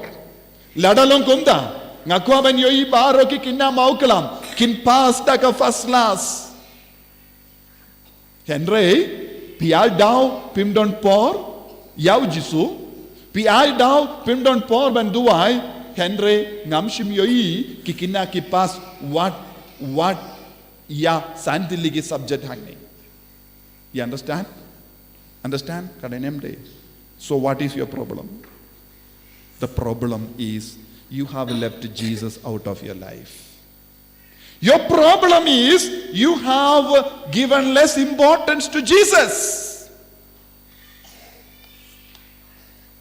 Lada long kumta, nga kwah ban ïohi baroh ki khynnah Mawklam kin pass da ka first class. Hynrei phi ai daw phim don por ïa u Jisu, phi ai daw phim don por ban duwai, hynrei ngam shym ïohi ki khynnah ki pass wat, wat ïa san tylli ki subject hangne. You understand? Understand? Ka dei ne ym dei? So what is your problem? The problem is you have left Jesus out of your life. Your problem is you have given less importance to Jesus.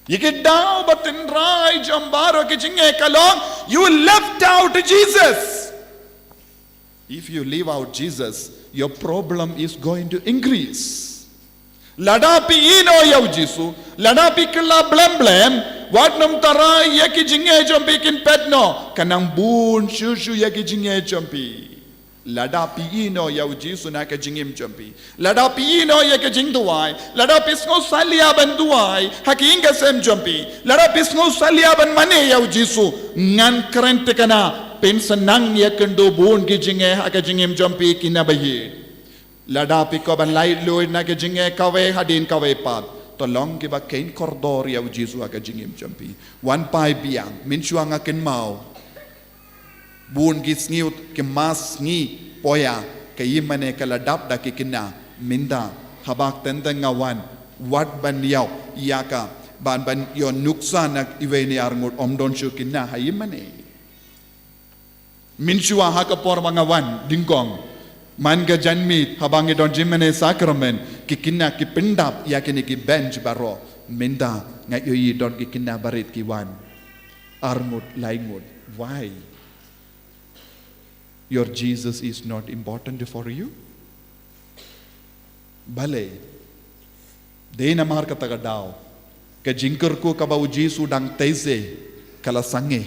Ïa ki daw ba tynrai jong baroh ki jingeh ka long, you left out Jesus. If you leave out Jesus, your problem is going to increase. Lada phi ïehnoh ïa u Jisu, lada phi kylla blem blem, wat nym tharai ïa ki jingeh jong phi kin peit noh, ka nang bun shuh shuh ïa ki jingeh jong phi. Lada phi ïehnoh ïa u Jisu na ka jingim jong phi, lada phi ïehnoh ïa ka jingduwai, lada phi sngew salia ban duwai ha ki ïing ka sem jong phi, lada phi sngew salia ban mane ïa u Jisu, ngan kren thikna, phin sa nang ïakynduh bun ki jingeh ha ka jingim jong phi kine ba ïeit. Lada phi kwah ban laitluid na ka jingeh kawei hadien kawei pat, to long kiba kheiñ kordor ïa u Jisu ha ka jingim jong phi. Wan phai biang, mynshuwa nga kynmaw bun ki sngi, ki mass sngi poi ïa ka ïingmane ka la dap da ki khynnah. Mynta haba teng teng nga wan, wat ban ïoh ïa ka, ban, ban ïoh nuksa na iwei ne ar ngut, ym don shuh khynnah ha ïingmane. Mynshuwa ha ka por ba nga wan nyngkong, man ka janmiet haba ngi don jingmane sakramen, ki khynnah ki pyndap ïa kine ki bench baroh. Mynta nga ïohi don ki khynnah barit ki wan ar ngut, lai ngut. Why? Your Jesus is not important for you? Balei? Dei namar kata ka daw, ka jingkyrkhu kaba u Jisu dang tei se, ka la sangeh,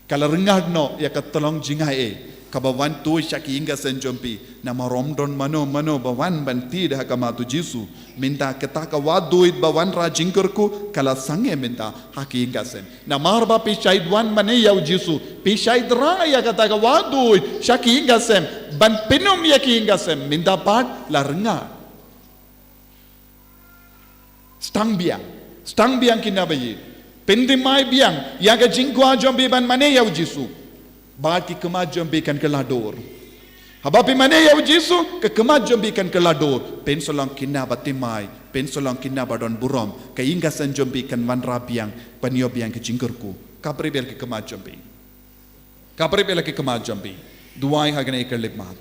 ka la rngat noh ïa ka tyllong jingaiei kaba wan tuid sha ki ïing ki sem jong phi. Namar ym don mano mano ba wan ban tied ha khmat u Jisu. Mynta kata ka wahduid ba wanrah jingkyrkhu ka la sangeh mynta ha ki ïing ki sem. Namar ba phi shait wan mane ïa u Jisu, phi shait rah ïa kata ka wahduid sha ki ïing ki sem, ban pynum ïa ki ïing ki sem, mynta pat la rngat. Sdang biang, sdang biang kine ba ïeit. Pynthymmai biang ïa ka jingkwah jong phi ban mane ïa u Jisu, bad ki khmat jong phi kan kylla dur. Haba phi mane ïa u Jisu, ka khmat jong phi kan kylla dur. Pynslong kine ba thymmai, pynslong kine ba don burom, ka ïing ki sem jong phi kan wanrah biang, ban ïoh biang ka jingkyrkhu. Kap ribel ki khmat jong phi. Kap ribel ki khmat jong phi. Duwai ha kane ka khyllipmat.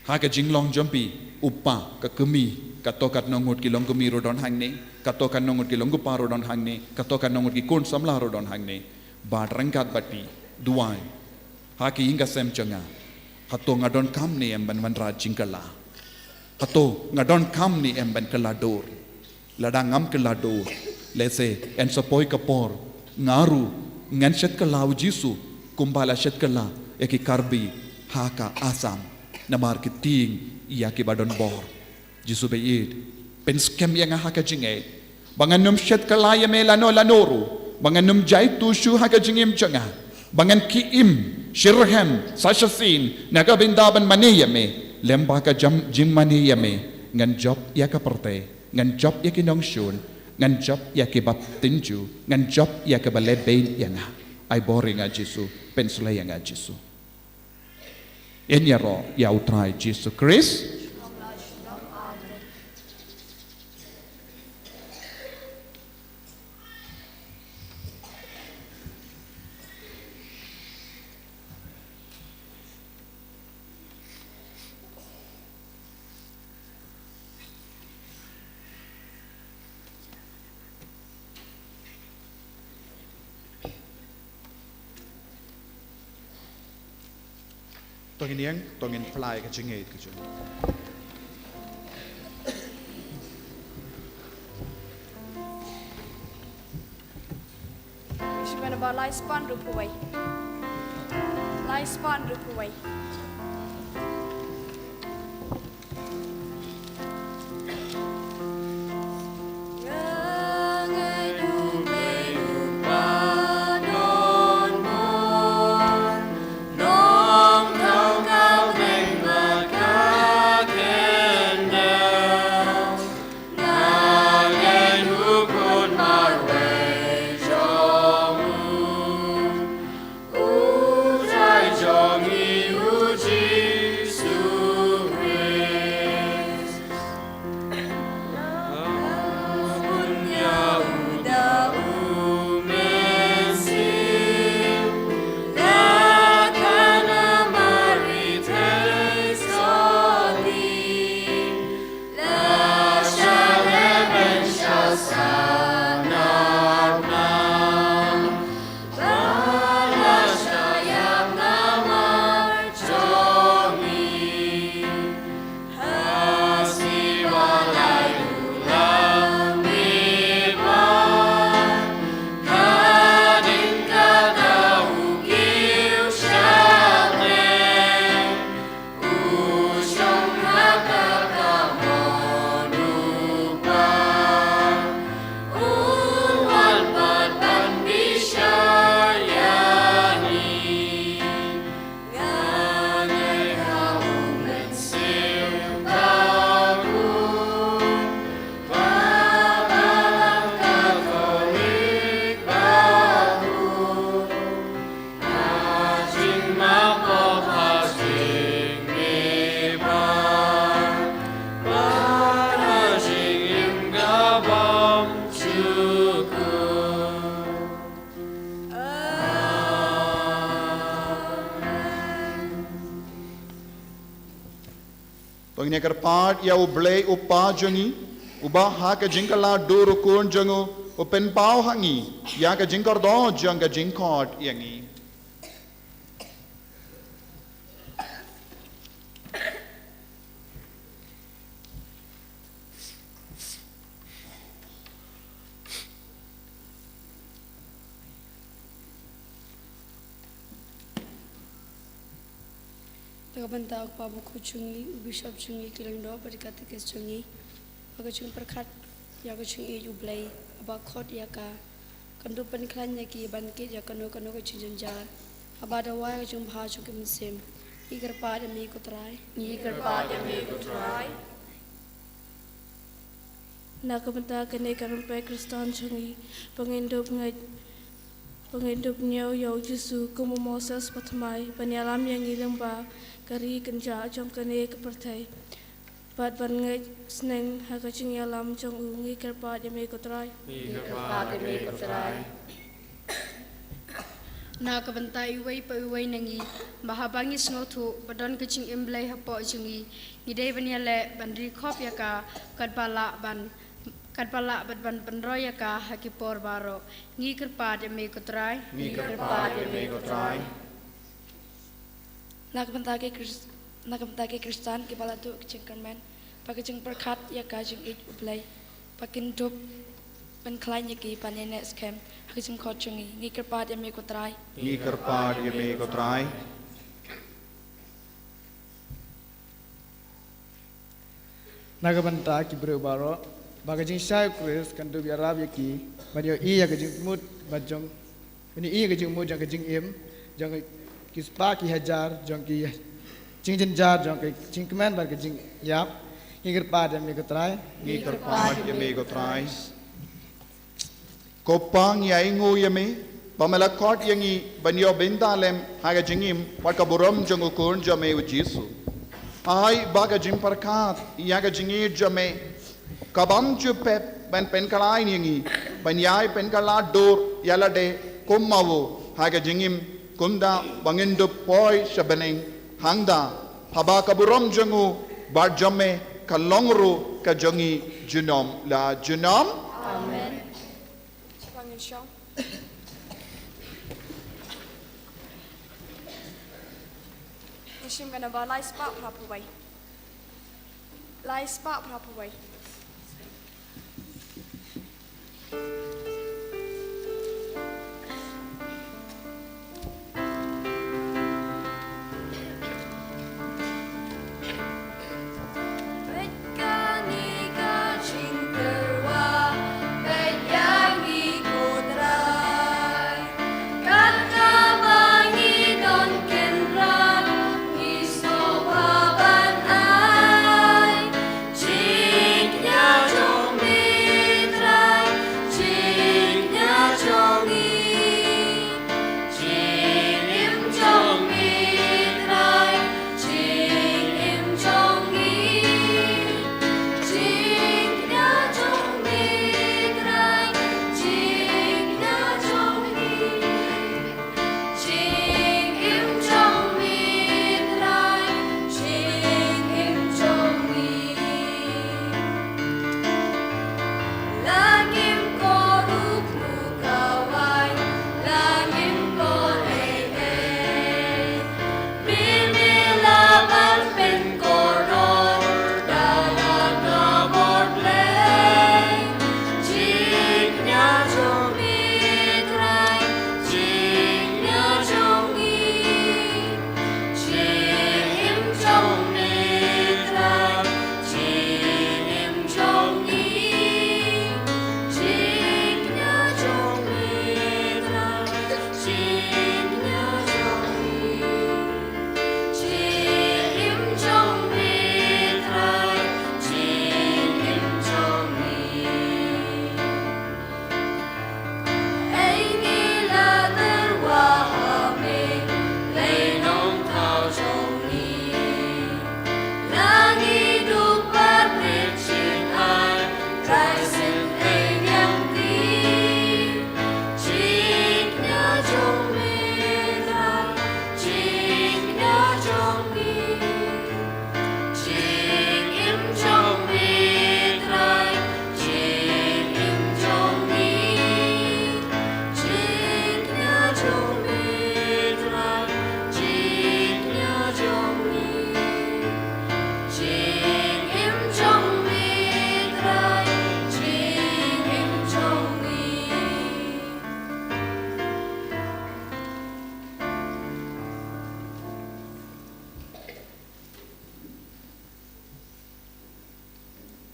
Ha ka jinglong jong phi, u kpa, ka kmie, kato katno ngut ki longkmie ruh don hangne, kato katno ngut ki longkpa ruh don hangne, kato katno ngut ki khun samla ruh don hangne. Bad ryngkat bad phi, duwai. Ha ki ïing ki sem jong nga, hato nga donkam ne em ban wanrah jingkylla? Hato nga donkam ne em ban kylla dur? Lada ngam kylla dur, lehse, yn sa poi ka por, nga ruh ngan shet kylla u Jisu, kumba la shet kylla ïa ki Karbi ha ka Assam, namar ki tieng ïa kiba don bor. Jisu ba ïeit, pynskhem ïa nga ha ka jingngeit, ba ngan ym shet kylla ïa me lano lano ruh, ba ngan ym jaituh shuh ha ka jingim jong nga, ba ngan ki im, shyrkhei, sa shisien, na ka bynta ban mane ïa me, lem bad ka jam jingmane ïa me, ngan jop ïa ka pyrthei, ngan jop ïa ki nongshun, ngan jop ïa ki baptynjur, ngan jop ïa kiba leh beiñ ïa nga. Ai bor ïa nga Jisu, pynsleh ïa nga Jisu. Yn ïaroh ïa u Trai Jisu Khrist. To ngin ïeng, to ngin plie ka jingngeit ka jong. Shi ban ba lai spah hynriewphew wei. Lai spah hynriewphew wei. To ngin ïa kyrpad ïa U Blei U Kpa jong ngi, uba ha ka jingkylla dur U Khun jong u u pynpaw ha ngi ïa ka jingkordor jong ka jingkhot ïa ngi. Na ka bynta u Kpa Bakhuid jong ngi, u Bishop jong ngi, ki lyngdoh bad ki katekist jong ngi, ha ka jingpyrkhat ïa ka jingïeit U Blei, haba khot ïa ka, kan dup pynkhlaiñ ïa ki ban kit ïa kano kano ka jingjynjar, haba dawa ïa ka jingbha jong ki mynsiem. Ngi kyrpad ïa me ko Trai. Ngi kyrpad ïa me ko Trai. Na ka bynta kane ka rympei Khristan jong ngi, ba ngin dup ngeit, ba ngin dup ñiew ïa u Jisu kum u Moses ba thymmai, ban ïalam ïa ngi lyngba ka ri kynjah jong kane ka pyrthei, bad ban ngeit sneng ha ka jingïalam jong u. Ngi kyrpad ïa me ko Trai. Ngi kyrpad ïa me ko Trai. Na ka bynta iwei pa iwei na ngi, ba haba ngi sngewthuh ba don ka jingim Blei hapoh jong ngi, ngi dei ban ïaleh ban ri khop ïa ka, katba lah ban, katba lah bad ban pynroi ïa ka ha ki por baroh. Ngi kyrpad ïa me ko Trai. Ngi kyrpad ïa me ko Trai. Na ka bynta ki Khris-, na ka bynta ki Khristan kiba la tuh ka jingkyrmen bad ka jingpyrkhat ïa ka jingïeit U Blei, ba kin dup pynkhlaiñ ïa ki ban ïaineh skhem ha ka jingkhot jong ngi. Ngi kyrpad ïa me ko Trai. Ngi kyrpad ïa me ko Trai. Na ka bynta ki briew baroh, ba ka jingshai u Khrist kan dup ïarap ïa ki ban ïohi ïa ka jingmut, ba jong, ban ïohi ïa ka jingmut jong ka jingim jong ki spah ki hajar jong ki jingjynjar jong ka jingkmen bad ka jingïap. Ngi kyrpad ïa me ko Trai. Ngi kyrpad ïa me ko Trai. Ko Pa, ngi ainguh ïa me ba me la khot ïa ngi ban ïoh bynta lem ha ka jingim bad ka burom jong u Khun jong me u Jisu. Ai ba ka jingpyrkhat ïa ka jingïeit jong me kan bam ju pep ban pynkylla ïa ngi ban ïai pynkylla dur ïa lade kum ma u ha ka jingim, kumta ba ngin dup poi sha bneng hangta, haba ka burom jong u bad jong me kan long ruh ka jong ngi junom la junom. Amen. Shipang in shong. Ngi shim ka namba lai spah phra phew wei. Lai spah phra phew wei.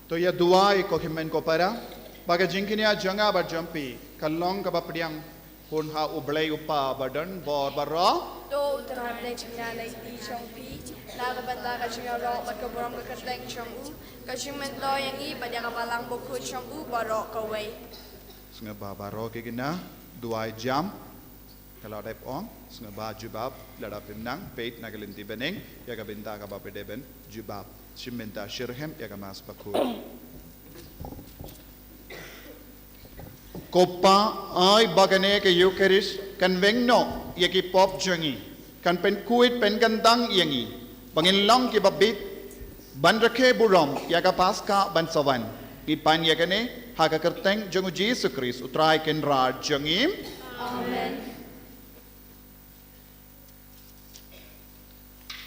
To ïa duwai ko hynmen ko para, ba ka jingkñia jong nga bad jong phi kan long kaba pdiang hun ha U Blei U Kpa badonbor baroh. To U Trai Blei jingkñia leit jong phi na ka bynta ka jingïaroh bad ka burom ka kyrteng jong u, ka jingmyntoi ïa ngi bad ïa ka Balang Bakhuid jong u baroh kawei. Sngewbha baroh ki khynnah duwai jam. Ka la dep ong, sngewbha jubab lada phim nang peit na ka lynti bneng ïa ka bynta kaba phi dei ban jubab. Shim bynta shitrhem ïa ka Mass Bakhuid. Ko Kpa, ai ba kane ka Eukharist kan weng noh ïa ki pop jong ngi, kan pynkhuid pynkyntang ïa ngi ba ngin long kiba bit ban rakhe burom ïa ka Paska ban sa wan. Ngi pan ïa kane ha ka kyrteng jong U Jisu Khrist, U Trai Kynrad jong ngi. Amen.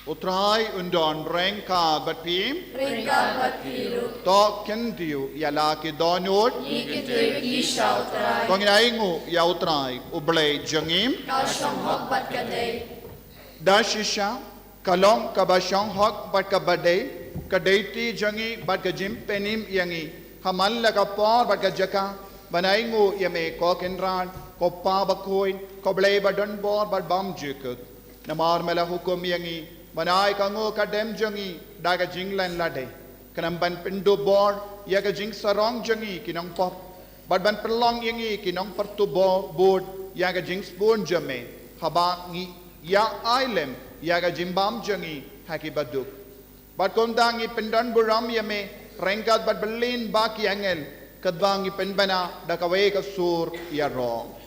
U Trai un don ryngkat bad phi. Ryngkat bad phi ruh. To khyndiat ïa la ki dohnud. Ngi khyndiat ïa ki sha U Trai. To ngin ainguh ïa U Trai U Blei jong ngi. Ka shong hok bad ka dei. Da shisha, ka long kaba shong hok bad kaba dei, ka dei ti jong ngi bad ka jingpynim ïa ngi ha man la ka por bad ka jaka ban ainguh ïa me ko Kynrad, ko Kpa Bakhuid, ko Blei badonbor bad bymjukut. Namar me la hukum ïa ngi ban ai ka nguh ka dem jong ngi da ka jinglen lade, khnang ban pynduh bor ïa ka jingsarong jong ngi ki nongpop, bad ban pynlong ïa ngi ki nongpyrtuh bud ïa ka jingsbun jong me, haba ngi ïa ai lem ïa ka jingbam jong ngi ha ki baduk. Bad kumta ngi pyndonburom ïa me ryngkat bad bylli ba ki angel, katba ngi pynbna da kawei ka sur ïaroh.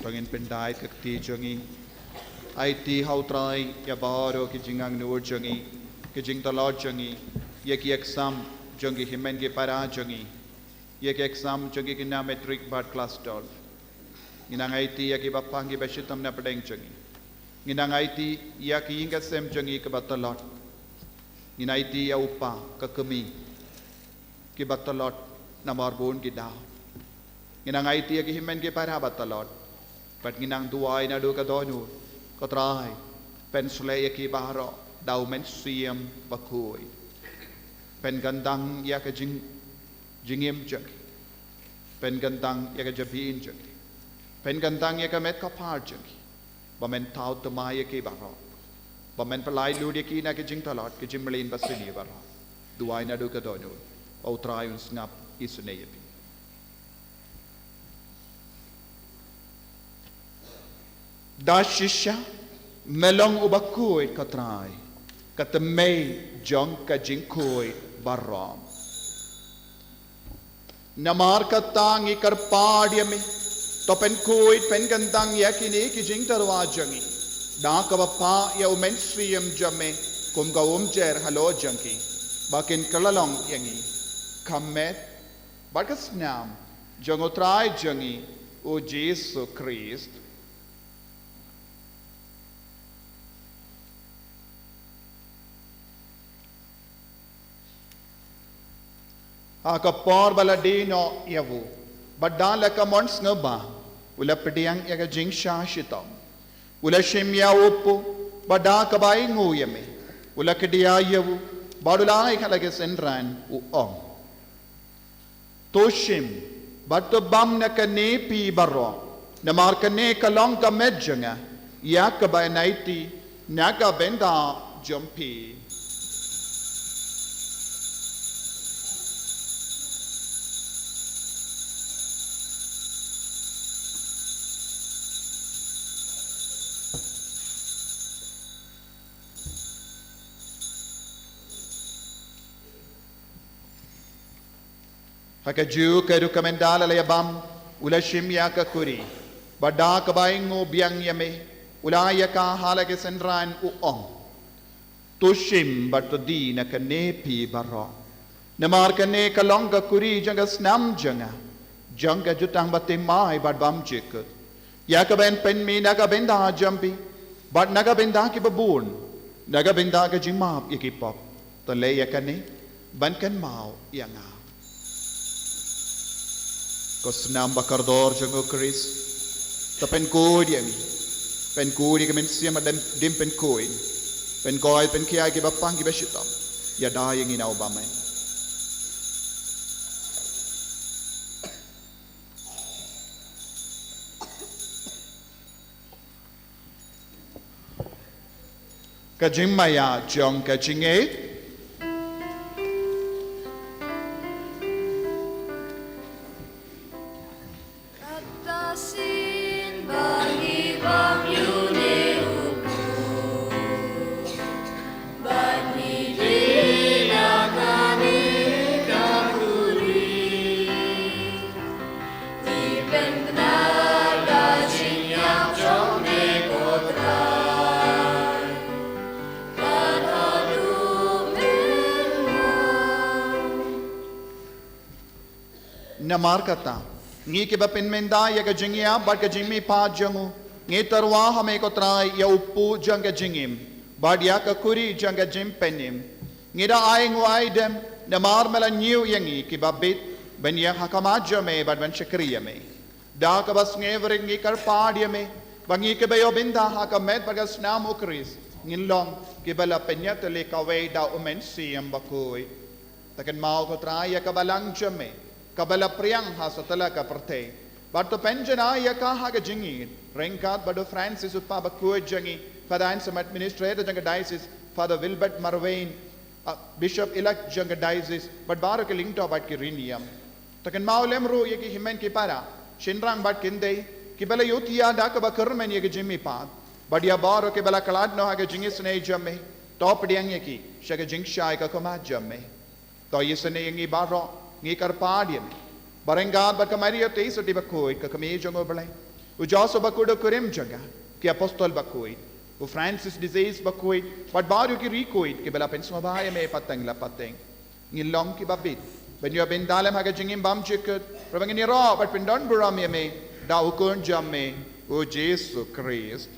To ngin pyndait ka kti jong ngi. Aiti ha U Trai ïa baroh ki jingangnud jong ngi, ki jingtlot jong ngi, ïa ki exam jong ki hynmen ki para jong ngi, ïa ki exam jong ki khynnah matric bad klas twelve. Ngi nang aiti ïa ki bapang ki bashitom na pdeng jong ngi. Ngi nang aiti ïa ki ïing ki sem jong ngi kiba tlot. Ngi nang aiti ïa u kpa, ka kmie, kiba tlot namar bun ki daw. Ngi nang aiti ïa ki hynmen ki para ba tlot. Bad ngi nang duwai naduh ka dohnud, ko Trai, pynshlei ïa ki baroh da U Mynsiem Bakhuid. Pynkyntang ïa ka jing, jingim jong ki. Pynkyntang ïa ka jabieng jong ki. Pynkyntang ïa ka met ka phad jong ki. Ba men thaw thymmai ïa ki baroh. Ba men pynlait lut ïa ki na ki jingtlot, ki jingmlien basniew baroh. Duwai naduh ka dohnud, ba U Trai un sngap isynei ïa phi. Da shisha me long uba khuid, ko Trai, ka thymmei jong ka jingkhuid baroh. Namar kata ngi kyrpad ïa me, to pynkhuid pynkyntang ïa kine ki jingtyrwa jong ngi da kaba phah ïa U Mynsiem jong me kum ka umjer halor jong ki, ba kin kylla long ïa ngi ka met bad ka snam jong U Trai jong ngi U Jisu Khrist. Ha ka por ba la die noh ïa u, bad da la ka mon sngewbha, u la pdiang ïa ka jingshah shitom. U la shim ïa u kpu, bad da kaba ainguh ïa me, u la kdiah ïa u, bad u la ai ha la ki synran, u ong: To shim bad to bam na kane phi baroh, Namar kane ka long ka met jong nga, ïa kaba yn aiti na ka bynta jong phi. Ha kajuh ka rukom ynda la ïa bam, u la shim ïa ka kuri, bad da kaba ainguh biang ïa me, u la ai ïa ka ha la ki synran, u ong: To shim bad to die na kane phi baroh. Namar kane ka long ka kuri jong ka snam jong nga, jong ka jutang bathymmai bad bymjukut, ïa kaba yn pynmih na ka bynta jong phi bad na ka bynta kiba bun, na ka bynta ka jingmap ïa ki pop. To leh ïa kane ban kynmaw ïa nga. Ko snam ba kordor jong u Khrist, to pynkhuid ïa ngi, pynkhuid ïa ka mynsiem ba dim, dim pynkhuid, pynkhuid pynkhia ïa kiba pang kiba shitom. Ïada ïa ngi na u bymman. Ka jingmaïa jong ka jingngeit. Kata sien ba ngi bam ïa une u kpu, ba ngi die na kane ka kuri. Ngi pynbna ka jingïap jong me ko Trai, bad haduh mynno. Namar kata, ngi kiba pynmynta ïa ka jingïap bad ka jingmihpat jong u, ngi tyrwa ha me ko Trai ïa u kpu jong ka jingim, bad ïa ka kuri jong ka jingpynim. Ngi da ai nguh ai dem, namar me la ñiew ïa ngi kiba bit ban ïeng ha khmat jong me bad ban shakri ïa me. Da kaba sngewrit ngi kyrpad ïa me, ba ngi kiba ïoh bynta ha ka met bad ka snam u Khrist, ngin long kiba la pynïatylli kawei da u Mynsiem Bakhuid. To kynmaw ko Trai ïa ka balang jong me, kaba la phriang ha satlak ka pyrthei, bad to pynjanai ïa ka ha ka jingïeit, ryngkat bad u Francis u Kpa Bakhuid jong ngi, Father Anselm, Administrator jong ka Diocese, Father Wilbert Marwein, uh, Bishop Elect jong ka Diocese, bad baroh ki lyngdoh bad ki riewniam. To kynmaw lem ruh ïa ki hynmen ki para, shynrang bad kynthei, kiba la ïohthiah da kaba kyrmen ïa ka jingmihpat, bad ïa baroh kiba la khlad noh ha ka jingisynei jong me. To pdiang ïa ki sha ka jingshai ka khmat jong me. To isynei ïa ngi baroh, ngi kyrpad ïa me, ba ryngkat bad ka Maria Theisotti Bakhuid, ka Kmie jong u Blei, u Joseph Bakhuid u kurim jong ka, ki Apostol Bakhuid, u Francis de Sales Bakhuid, bad baroh ki riewkhuid kiba la pynsngewbha ïa me pateng la pateng, ngin long kiba bit ban ïoh bynta lem ha ka jingim bymjukut, ruh ba ngin ïaroh bad pyndonburom ïa me da u Khun jong me, u Jisu Khrist.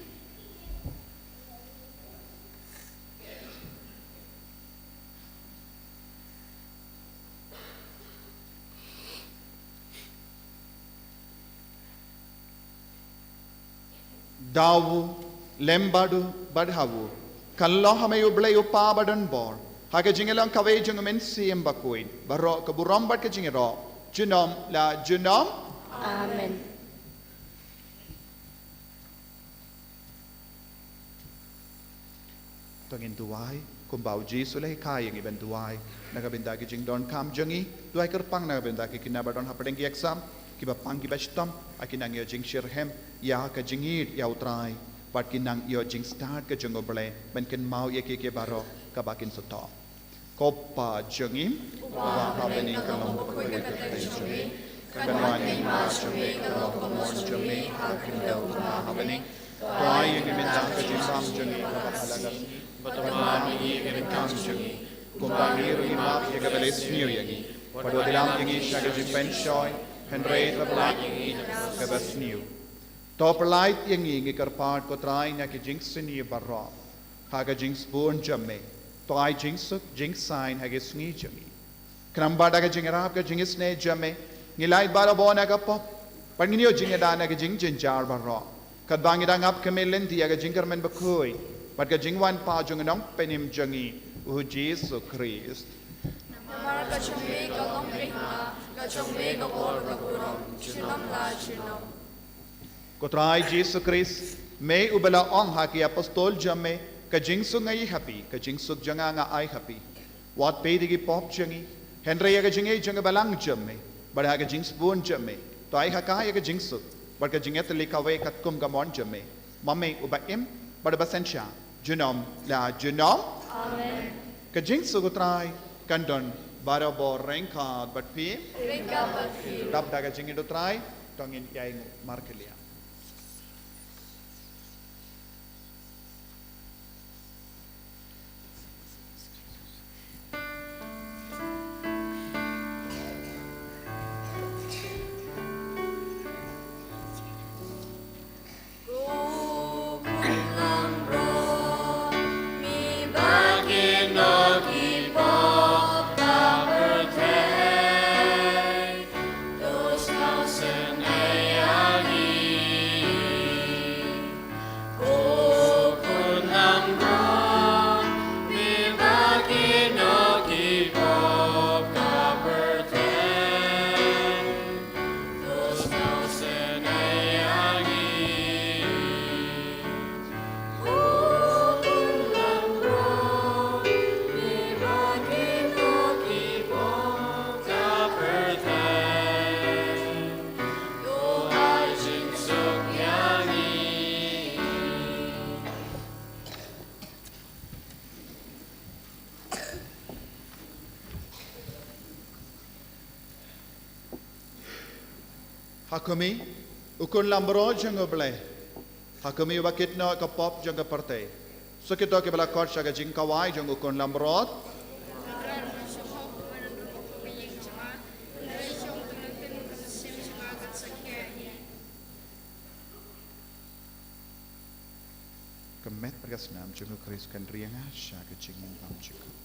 Da u, lem bad u, bad ha u, kan long ha me u Blei u Kpa badonbor, ha ka jingïalong kawei jong u Mynsiem Bakhuid, baroh ka burom bad ka jingïaroh, junom la junom. Amen. To ngin duwai kumba u Jisu u la hikai ïa ngi ban duwai na ka bynta ki jingdonkam jong ngi. Duwai kyrpang na ka bynta ki khynnah ba don hapdeng ki exam, kiba pang kiba shitom, ba kin nang ïoh jingshitrhem ïa ka jingïeit ïa u Trai, bad kin nang ïoh jingstad ka jong u Blei ban kynmaw ïa kiei kiei baroh kaba kin sa thoh. Ko Kpa jong ngi uba ha bneng, ka long bakhuid ka kyrteng jong me, kan wan ka hima jong me, kan long ka mon jong me ha ka khyndew kumba ha bneng. To ai ïa ngi mynta ka jingbam jong ngi kaba ha la ka sngi, bad to map ïa ngi ki ryngkang jong ngi, kumba ngi ruh ngi map ïa kiba leh sniew ïa ngi. Bad wat ïalam ïa ngi sha ka jingpynshoi, hynrei to pynlait ïa ngi na kaba sniew. To pynlait ïa ngi, ngi kyrpad ko Trai, na ki jingsniew baroh, ha ka jingsbun jong me. To ai jingsuk jingsaiñ ha ki sngi jong ngi. Khnang ba da ka jingïarap ka jingisynei jong me, ngin lait barabor na ka pop, bad ngin ïoh jingïada na ki jingjynjar baroh, katba ngi dang ap khmih lynti ïa ka jingkyrmen bakhuid bad ka jingwan pat jong u Nongpynim jong ngi, u Jisu Khrist. Namar ka jong me ka long ka hima, ka jong me ka bor bad ka burom, junom la junom. Ko Trai Jisu Khrist, me uba la ong ha ki apostol jong me, ka jingsuk nga ai ha phi, ka jingsuk jong nga nga ai ha phi. Wat peit ïa ki pop jong ngi, hynrei ïa ka jingïeit jong ka balang jong me, bad ha ka jingsbun jong me, to ai ha ka ïa ka jingsuk bad ka jingïatylli kawei katkum ka mon jong me. Ma me uba im bad uba synshar junom la junom. Amen. Ka jingsuk u Trai kan don barabor ryngkat bad phi. Ryngkat bad phi. Dap da ka jingïeit u Trai, to ngin ïainguh markylliang. Ha khmih, u khun langbrot jong U Blei. Ha khmih, uba kit noh ïa ka pop jong ka pyrthei. Sa kito kiba la khot sha ka jingkhawai jong u khun langbrot. Ka met bad ka snam jong U Khrist kan ri ïa nga sha ka jingim bymjukut.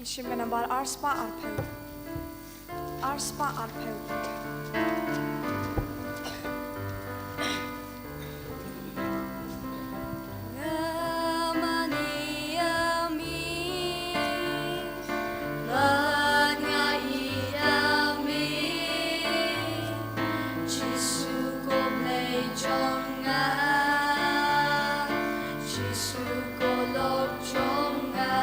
Ngi shim ka nambar arspah arphew. Arspah arphew. Nga mane ïa me, bad nga ïeit ïa me, Jisu ko Blei jong nga, Jisu ko lok jong nga.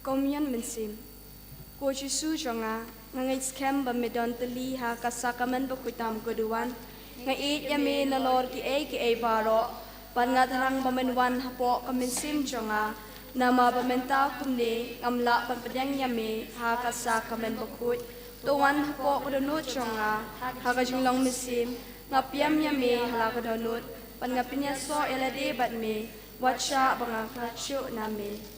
Komunion mynsiem. Ko Jisu jong nga, nga ngeit skhem ba me don tylli ha ka sakramen bakhuid tam ko duwan. Nga ïeit ïa me nalor kiei kiei baroh. Bad nga thrang ba men wan hapoh ka mynsiem jong nga. Namar ba mynta kumne ngam lah ban pdiang ïa me ha ka sakramen bakhuid. To wan hapoh ka dohnud jong nga ha ka jinglong mynsiem. Nga pdiang ïa me ha la ka dohnud. Bad nga pynïasoh ïa lade bad me. Wat shah ba ngan khlad shuh na me.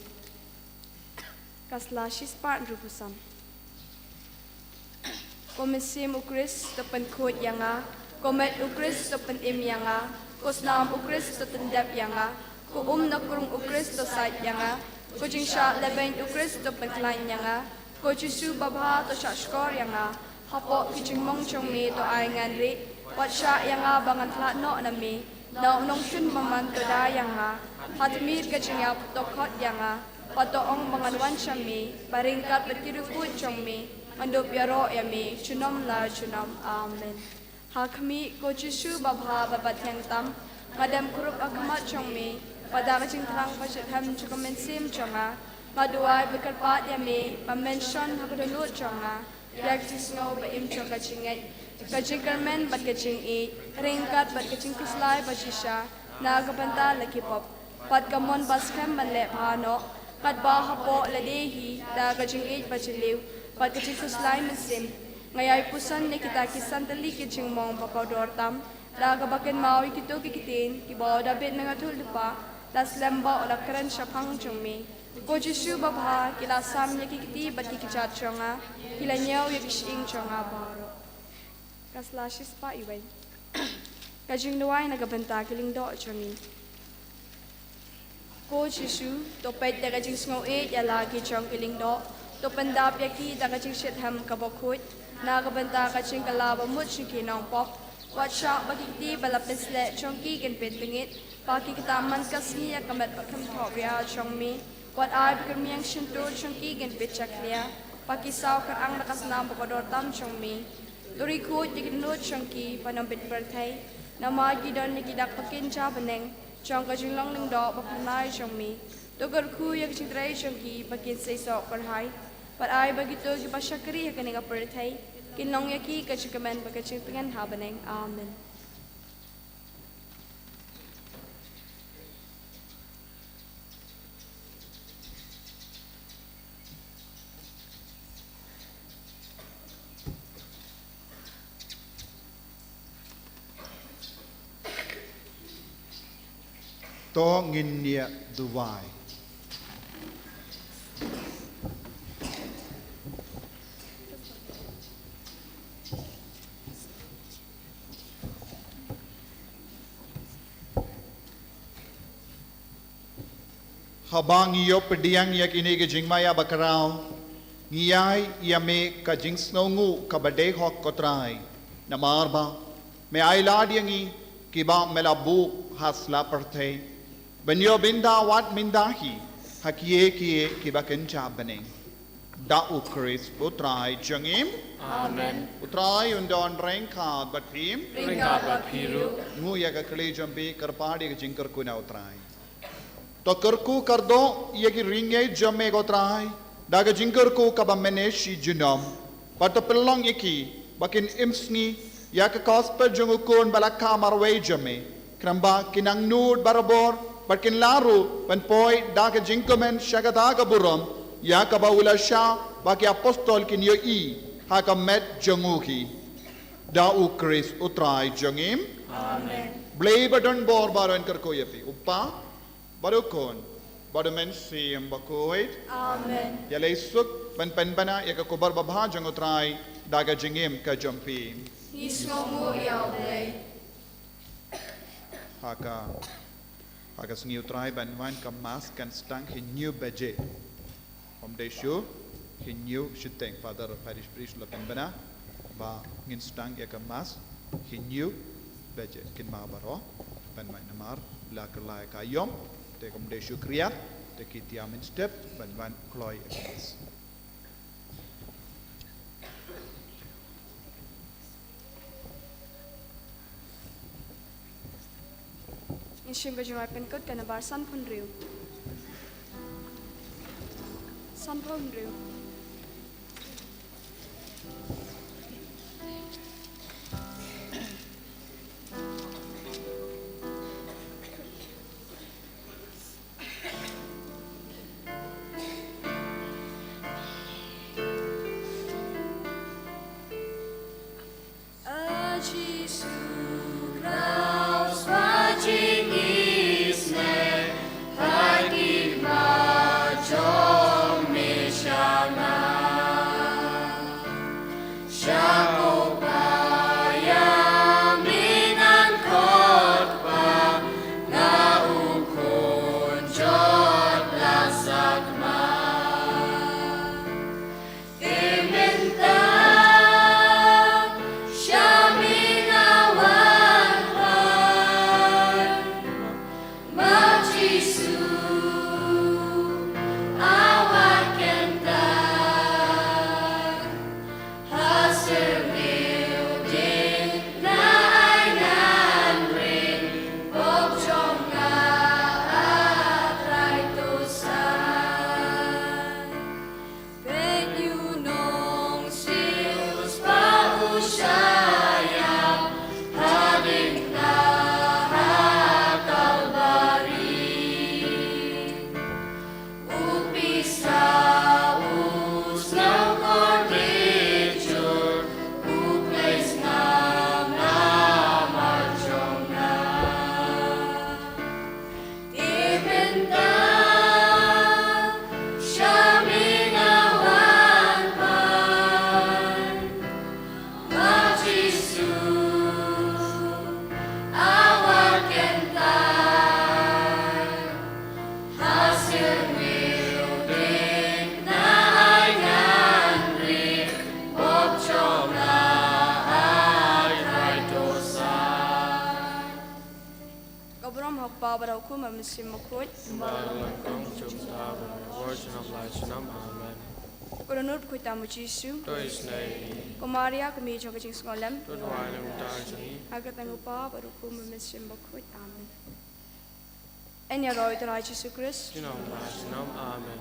Ka sla shispah hynriewphew san. Ko mynsiem u Khrist to pynkhuid ïa nga. Ko met u Khrist to pynim ïa nga. Ko snam u Khrist to tyndep ïa nga. Ko um na krung u Khrist to sait ïa nga. Ko jingshah lehbeiñ u Khrist to pynkhlaiñ ïa nga. Ko Jisu babha to shahshkor ïa nga. Hapoh ki jingmong jong me to ai ngan rieh. Wat shah ïa nga ba ngan khlad noh na me. Na u nongshun bymman to da ïa nga. Ha tmier ka jingïap to khot ïa nga. Bad to ong ba ngan wan sha me. Bad ryngkat bad ki riewkhuid jong me ngan dup ïaroh ïa me junom la junom. Amen. Ha khmih, ko Jisu babha bad bathiang tam. Nga dem khrup ha khmat jong me. Bad da ka jingthrang ba shitrhem jong ka mynsiem jong nga, nga duwai bad kyrpad ïa me ba men shon ha ka dohnud jong nga. Ïa ka jingsngew ba im jong ka jingngeit, ka jingkyrmen bad ka jingïeit, ryngkat bad ka jingkhuslai ba shisha na ka bynta la ki pop. Bad ka mon ba skhem ban leh bha noh, katba hapoh lade hi da ka jingïeit ba jylliew bad ka jingkhuslai mynsiem. Nga ïai puson ïa kita ki san tylli ki jingmong ba kordor tam, da kaba kynmaw ïa kito ki ktien kiba u Dabid me nga thultipaw, la slem ba u la kren shaphang jong me. Ko Jisu babha, ki la sam ïa ki kti bad ki kjat jong nga, ki la ñiew ïa ki shyieng jong nga baroh. Ka sla shispah iwei. Ka jingduwai na ka bynta ki lyngdoh jong ngi. Ko Jisu, to peit da ka jingsngew ïeit ïa la ki jong ki lyngdoh, to pyndap ïa ki da ka jingshitrhem kaba khuid na ka bynta ka jingkylla ba mut jong ki nongpop. Wat shah ba ki kti ba la pynsleh jong ki kin pyntngit, ba ki ktah man ka sngi ïa ka met ba kham thohbria jong me. Wat ai ba ki rmiang shyntur jong ki kin pynjakhlia, ba ki saw kyrang da ka snam ba kordor tam jong me. To riewkhuid ïa ki dohnud jong ki ban ym bit pyrthei, namar ki don ïa ki dak ba kynja bneng jong ka jinglong lyngdoh ba phyrnai jong me. To kyrkhu ïa ka jingtrei jong ki ba kin seisoh kyrhai, bad ai ba kito kiba shakri ha kane ka pyrthei kin long ïa ki ka jingkmen bad ka jingtngen ha bneng. Amen. To ngin ïa duwai. Haba ngi ïoh pdiang ïa kine ki jingmaïa bakhraw, ngi ai ïa me ka jingsngewnguh kaba dei hok, ko Trai. Namar ba me ai lad ïa ngi kiba me la buh ha sla pyrthei, ban ïoh bynta wat mynta hi ha kiei kiei kiba kynja bneng. Da u Khrist u Trai jong ngi. Amen. U Trai un don ryngkat bad phi. Ryngkat bad phi ruh. Nguh ïa ka kli jong phi, kyrpad ïa ka jingkyrkhu na u Trai. To kyrkhu kyrdoh ïa ki ryngieit jong me, ko Trai, da ka jingkyrkhu kaba mynne shi junom. Bad to pynlong ïa ki ba kin im sngi ïa ka gospel jong u Khun ba la kha marwei jong me, khnang ba kin angnud barabor bad kin lah ruh ban poi da ka jingkmen sha kata ka burom ïa kaba u la shah, ba ki apostol kin ïohi ha ka met jong u hi. Da u Khrist u Trai jong ngi. Amen. Blei ba don bor baroh un kyrkhu ïa phi, u Kpa bad u Khun bad u Mynsiem Bakhuid. Amen. Ïaleh suk ban pynbna ïa ka khubor babha jong u Trai da ka jingim ka jong phi. Ngi sngewnguh ïa u Blei. Ha ka, ha ka sngi u Trai ban wan ka Mass kan sdang hynñiew baje. Ym dei shu hynñiew shiteng, Father Parish Priest la pynbna ba ngin sdang ïa ka Mass hynñiew baje. Kynmaw baroh ban wan namar la kylla ïa ka aïom, te ym dei shu khriat, te ki tiam mynstep ban wan kloi ïa ka Mass. Ngin shim ka jingrwai pynkut kaba sanphew hynriew. Sanphew hynriew. A Jisu Khrist, ba jingïeit ne ha ki ma jong me sha nga. Sha ko pa ïa me nang khot ba nga u khun jot la sakma. Te mynta sha me nga wan phai, ma Jisu a wad kynta. Ha syrngiew ding na ai ngan ring, pop jong nga a Trai to san. Peit ïa u nongsiewspah u shah ïap hadien ka ha Kalbari. U pisa u sngewkordit jur, u khlei sngap namar jong nga. Te mynta sha me nga wan phai, ma Jisu a wad kynta. Ha syrngiew ding na ai ngan ring, pop jong nga a Trai to san. Ko burom ha u Kpa bad ha u Khun bad ha u Mynsiem Bakhuid. Kumba la long kaba bun jylliew, bad junom la junom. Amen. Ko Dohnud Bakhuid tam, U Jisu. To isynei ïa ngi. Ko Maria, ko mei jong ka jingsngewlem, to duwai na ka bynta jong ngi. Ha ka kyrteng u Kpa bad u Khun bad u Mynsiem Bakhuid. Amen. Yn ïaroh ïa u Trai Jisu Khrist. Junom la junom. Amen.